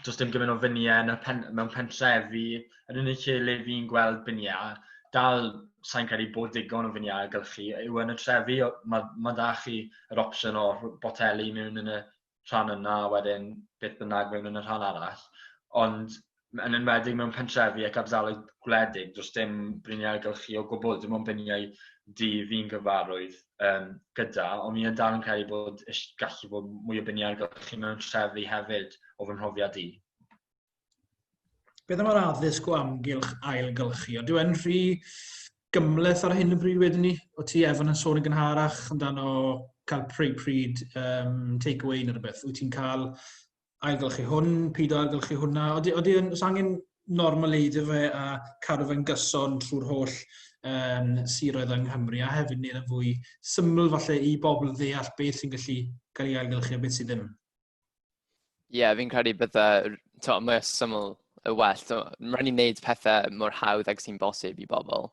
does dim gymaint o fyniau yn y pen, mewn pentrefi. Yr unig lle le fi'n gweld biniau, dal sa'n credu bod digon o finiau gylchu, yw yn y trefi. Mae ma da chi yr opsiwn o boteli mewn yn y rhan yna, a wedyn beth bynnag mewn yn y rhan arall. Ond yn enwedig mewn pentrefi ac ardaloedd gwledig, does dim bryniau ailgylchu o gwbl, dim ond biniau du fi'n gyfarwydd um, gyda, ond mi yn dal yn credu bod gallu bod mwy o biniau ailgylchu mewn trefi hefyd o fy mhrofiad i. Beth am yr addysg o amgylch ailgylchu? Ydyw e'n rhy gymhleth ar hyn o bryd wedyn ni? O ti, Evan, yn sôn yn gynharach amdano cael pryd pryd um, take away neu rhywbeth. Wyt ti'n cael ailgylchu hwn, pido ailgylchu hwnna? Odi, odi yn, oes angen normaleiddio fe a cadw fe'n gyson trwy'r holl um, siroedd yng Nghymru a hefyd wneud yn fwy syml falle i bobl ddeall beth sy'n gallu cael ei ailgylchu a beth sydd ddim? Ie, yeah, fi'n credu bydde, to, mwy o syml y well. To, mae'n rhaid i wneud pethau mor hawdd ag sy'n bosib i bobl.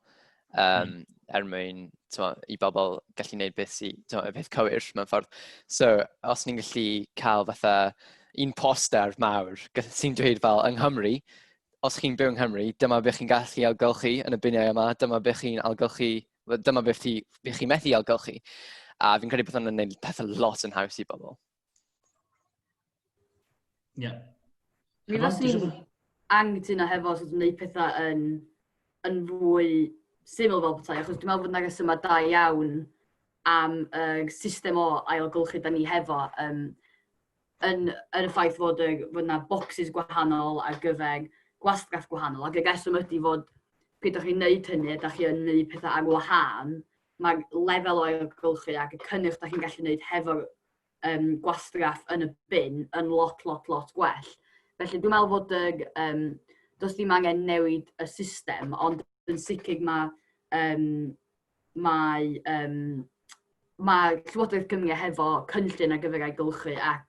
Um, mm. Er mwyn to, i bobl gallu gwneud beth sy, to, y peth cywir mewn ffordd. So, os ni'n gallu cael fatha un poster mawr sy'n dweud fel yng Nghymru, os chi'n byw yng Nghymru, dyma beth chi'n gallu algylchu yn y biniau yma, dyma beth chi'n algylchu, dyma beth chi, beth chi methu algylchu. A fi'n credu bod hwnna'n gwneud pethau lot yn haws i bobl. Ie. Yeah. Mi fyswn i'n anghytuno hefo sort of wneud pethau yn, yn fwy syml fel petai, achos dwi'n meddwl bod yna resymau da iawn am y uh, system o ailgylchu da ni hefo, um, yn, yn y ffaith fod, y, fod yna boxes gwahanol ar gyfer gwastraff gwahanol, ac y reswm ydy fod pryd ydych chi'n neud hynny, ydych chi yn neud pethau ar wahân, mae'r lefel o ailgylchu ac y cynnyrch da chi'n gallu neud hefo'r um, gwastraff yn y bin yn lot, lot, lot gwell. Felly dwi'n meddwl fod yr, um, does ddim angen newid y system, ond yn sicr mae, um, mae, um, mae Llywodraeth Cymru hefo cynllun ar gyfer ailgylchu ac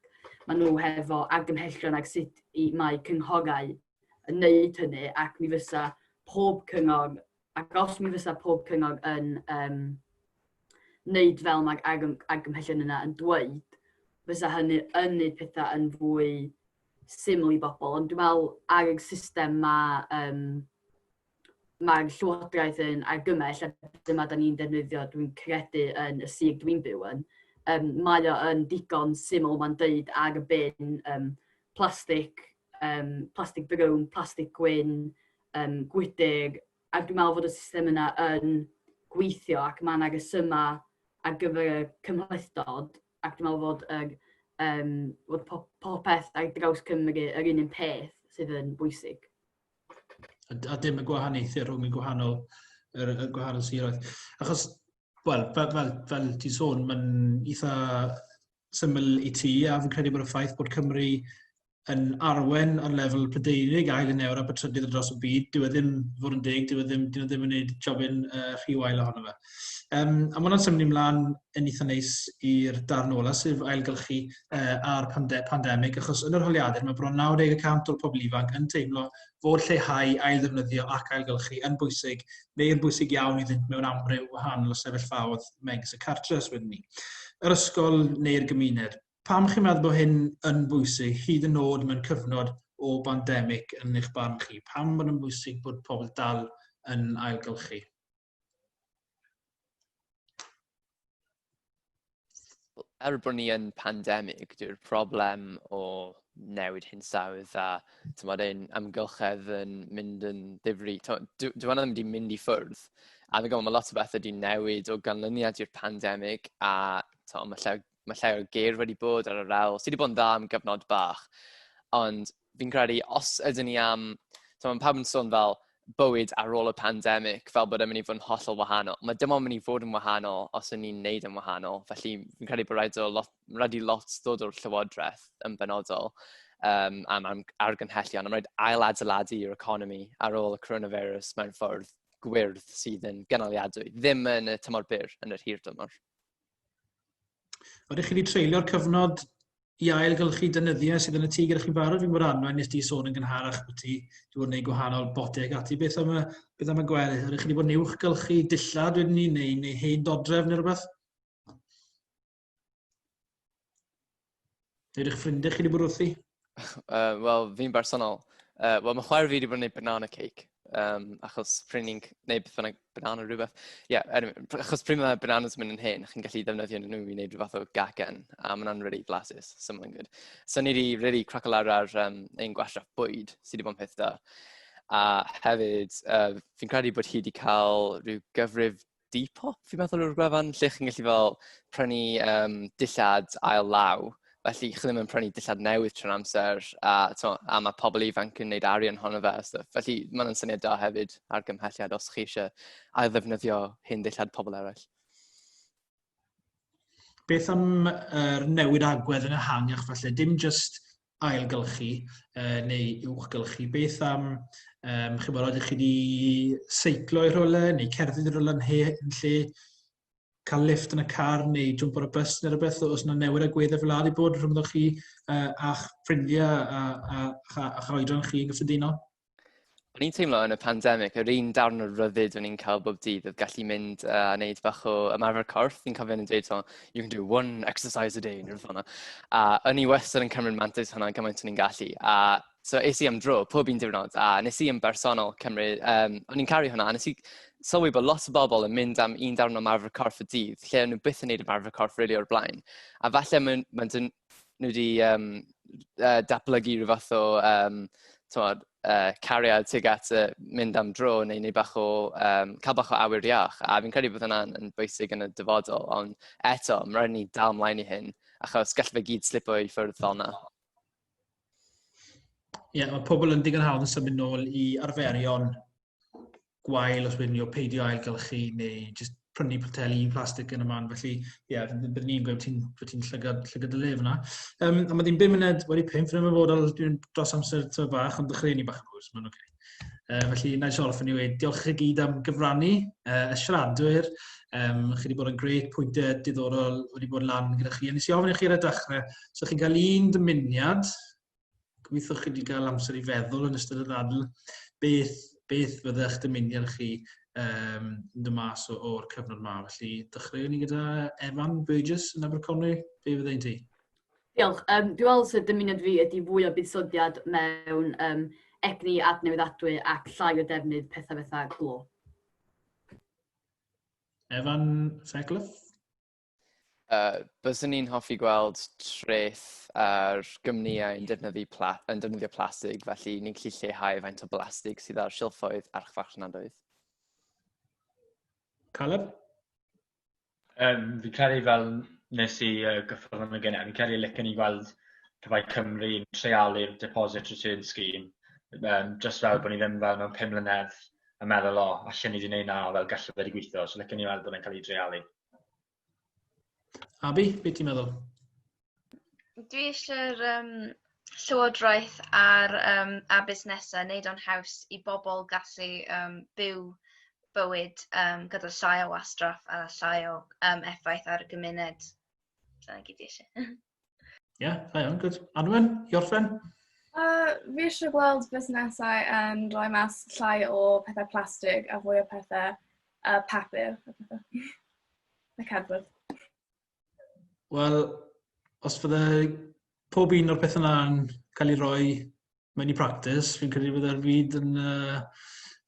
maen nhw hefo argymhellion ar sut i, mae cynghorau yn neud hynny ac mi fysa pob cyngor, ac os mi fysa pob cyngor yn um, wneud fel mae'r argymhellion yna yn dweud, fysa hynny yn wneud pethau yn fwy syml i bobl. Ond dwi'n meddwl ar y system mae, um, mae'r llywodraeth yn argymell, a dyma da ni'n defnyddio, dwi'n credu, yn y sir dwi'n byw yn, um, mae o yn digon syml, mae'n deud ar y bin um, plastig, um, plastig brown, plastig gwyn, um, gwydr, a dwi'n meddwl fod y system yna yn gweithio ac mae yna resymau ar gyfer y cymhlethdod ac dwi'n meddwl fod, yr, um, fod popeth ar draws Cymru yr un un peth sydd yn bwysig. A, a dim y gwahaniaethau rhwng y gwahanol, yr, y gwahanol siroedd. Achos, wel, fel, fel, fel ti'n sôn, mae'n eitha syml i ti, a fi'n credu bod y ffaith bod Cymru yn arwen ar lefel Prydeinig, ail yn Ewrop a trydydd ar dros y byd, dyw e ddim fod yn deg, dyw e ddim, dyw e ddim yn gwneud jobyn uh, rhy wael ohono fe. Um, a mae hwnna'n symud ymlaen yn eitha neis i'r darn ola, sef ailgylchu uh, a'r pande pandemig, achos yn yr holiadur mae bron 90% o'r pobl ifanc yn teimlo fod lleihau ailddefnyddio ac ailgylchu yn bwysig, neu yn bwysig iawn iddynt mewn amryw wahanol o sefyllfaoedd megis y cartre, os wedyn ni. Yr ysgol neu'r gymuned. Pam chi'n meddwl bod hyn yn bwysig, hyd yn oed mewn cyfnod o bandemig yn eich barn chi? Pam bod yn bwysig bod pobl dal yn ailgylchu? Er bod ni yn pandemig, dyw'r broblem o newid hinsawdd a tymod, ein amgylchedd yn mynd yn ddifri. Dwi hwnna ddim wedi mynd i ffwrdd. A fi'n gwybod mae lot o bethau wedi newid o ganlyniad i'r pandemig a to, mae, lle, mae lle o geir wedi bod ar yr awl, sydd wedi bod yn dda am gyfnod bach. Ond fi'n credu os ydyn ni am... So, mae pawb yn sôn fel bywyd ar ôl y pandemig, fel bod e'n mynd i fod yn hollol wahanol. Mae dim ond mynd i fod yn wahanol os ydyn ni'n neud yn wahanol. Felly fi'n credu bod rhaid, o lot, rhaid i lot ddod o'r llywodraeth yn benodol um, am, am argymhellion. Mae'n rhaid ail-adeiladu i'r economi ar ôl y coronavirus mewn ffordd gwyrdd sydd yn gynaliadwy. Ddim yn y tymor byr, yn yr hir dymor. Oeddech chi wedi treulio'r cyfnod i ailgylchu defnyddiau sydd yn y tŷ gyda chi'n barod? Fi'n gwybod Anwen, nes di sôn yn gynharach bod ti wedi bod yn gwneud gwahanol bodiau ac ati. Beth am y, beth am y gwely? Ydych chi wedi bod yn uwchgylchu dillad wedyn ni, neu, neu hen dodref neu rhywbeth? Neu ydych ffrindiau chi wedi bod wrthi? Uh, Wel, fi'n bersonol. Uh, Wel, mae chwaer fi wedi bod yn gwneud banana cake. Um, achos pryd ni'n gwneud beth bynnag banana rhywbeth. Ie, yeah, anyway, achos pryd mae bananas yn mynd yn hyn, chi'n gallu ddefnyddio nhw i wneud rhyw fath o gacen, a mae hwnna'n really blasus, so mae'n good. So ni wedi really craco lawr ar um, ein gwastraff bwyd, sydd wedi bod yn peth da. A hefyd, uh, fi'n credu bod hi wedi cael rhyw gyfrif Depop, fi'n meddwl yw'r gwefan, lle chi'n gallu fel prynu um, dillad ail law. Felly chi ddim yn prynu dillad newydd trwy'r amser, a, to, a mae pobl ifanc yn gwneud arian honno fe. So, felly mae'n syniad da hefyd argymhelliad os chi eisiau ail ddefnyddio hyn dillad pobl eraill. Beth am yr newid agwedd yn ehangach falle, dim just ailgylchu uh, neu uwchgylchu. Beth am, um, chi'n bod, ydych chi wedi seiclo i rhywle neu cerdded i rhywle yn, he, yn lle cael lift yn y car neu jump ar y bus neu rhywbeth, os yna newid agweddau fel wedi bod rhwngddo chi uh, a'ch ffrindiau a, a, a, a'ch oedran chi yn gyffredinol? O'n i'n teimlo yn y pandemig, yr un darn o ryddid o'n i'n cael bob dydd oedd gallu mynd uh, a wneud bach o ymarfer corff. Fi'n cofio yn dweud, so, you can do one exercise a day, neu rhywbeth hwnna. A o'n i wastad yn cymryd mantais hwnna gymaint o'n i'n gallu. A so es i am dro pob un diwrnod, a nes i yn bersonol cymryd, um, o'n i'n caru hwnna, a nes i sylwi bod lot o bobl yn mynd am un darn o ymarfer corff y dydd, lle o'n nhw byth yn neud ymarfer corff really o'r blaen. A falle mae'n ma nhw wedi um, uh, datblygu rhyw fath o um, tymod, uh, cariad tuag at uh, mynd am dro neu, neu bach o, um, cael bach o awyr iach. A fi'n credu bod hynna'n yn bwysig yn y dyfodol, ond eto, mae rhaid ni dal ymlaen i hyn, achos gall fe gyd slipo i ffwrdd fel yna. Ie, yeah, mae pobl yn digon hawdd yn symud nôl i arferion gwael os wedyn ni o peidio ailgylchu neu jyst prynu poteli plastig yn y man. Felly, ie, yeah, byddwn ni'n gweud ti'n ti llygad, llygad y lef yna. Um, a mae ddim 5 munud wedi 5, fi'n ymwybodol dwi'n dros amser tyfa bach, ond dechrau ni bach yn hwyr, so mae'n oce. Okay. Uh, felly, na i eisiau orffen i weud, diolch chi gyd am gyfrannu, uh, y siaradwyr, um, chi wedi bod yn gret, pwyntiau diddorol wedi bod lan gyda chi. A nes i ofyn i chi ar y dechrau, so chi'n cael un dymuniad, gobeithio chi wedi cael amser i feddwl yn ystod y ddadl, beth, beth fyddech dymuniad chi um, yn dod mas o'r cyfnod yma. Felly, dechreuwn ni gyda Evan Burgess yn Aberconwy. Be fyddai'n ti? Diolch. Um, dwi'n meddwl sydd dymuniad fi ydy fwy o buddsoddiad mewn um, egni adnewyddadwy ac llai o defnydd pethau fatha glo. Evan Fairclough? Byddwn ni'n hoffi gweld treth ar gwmnïau yn, defnyddio pla yn defnyddio plastig, felly ni'n gallu lleihau faint o blastig sydd ar silffoedd archfarchnadoedd. Caleb? Fi'n credu fel nes i gyffwrdd yn y gynnau, fi'n credu licen i gweld pe bai Cymru yn treialu'r deposit return scheme, just fel bod ni ddim fel mewn 5 mlynedd yn meddwl, o, allan ni wedi gwneud na, fel gallai fe wedi gweithio, so licen i weld bod e'n cael ei dreialu. Abi, beth ti'n meddwl? Dwi eisiau'r llywodraeth a'r, a busnesau wneud o'n haws i bobl gallu byw bywyd gyda llai o wastraff a llai o effaith ar y gymuned. Dyna gyd i eisiau. Ie, yeah, da iawn, good. Anwen, i orffen? Fi eisiau gweld busnesau yn rhoi mas llai o pethau plastig a fwy o pethau papur a pethau. A cardboard. Wel, os fydde pob un o'r pethau yna'n cael ei roi mewn i practice, fi'n credu bydde'r byd yn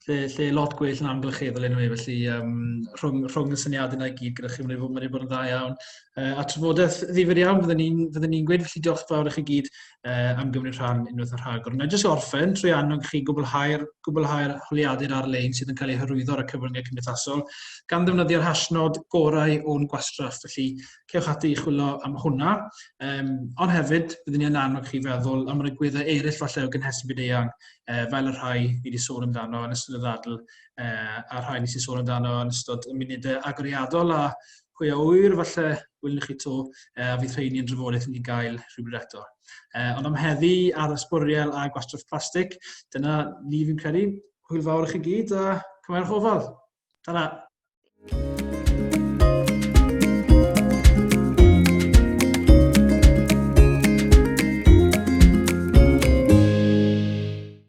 lle lot gwell yn amgylcheddol anyway, felly rhwng y syniadau yna i gyd gyda chi, mae'n wedi bod yn dda iawn. A trafodaeth ddifyr iawn, fydden ni'n fydden ni gweud, felly diolch fawr i chi gyd am gymryd rhan unwaith yn rhagor. Na jyst orffen trwy annog chi gwblhau'r gwblhau'r holiadur ar-lein sydd yn cael ei hyrwyddo ar y cyfryngau cymdeithasol, gan ddefnyddio'r hashnod gorau o'n gwastraff, felly cewch ati i chwilio am hwnna. Ond hefyd, byddwn ni'n annog chi feddwl am yr agweddau eraill falle o gynhesu byd-eang, fel y rhai ni wedi sôn amdano yn ystod y ddadl, a rhai nes i sôn amdano yn ystod y munudau agoriadol, a pwy a ŵyr, falle welwn chi to, a fydd rheini yn drafodaeth i ni gael rhywbryd eto. Ond am heddi ar y sbwriel a gwastraff plastig, dyna ni fi'n credu. Hwyl fawr i chi gyd a cymerwch ofal. Ta-ra!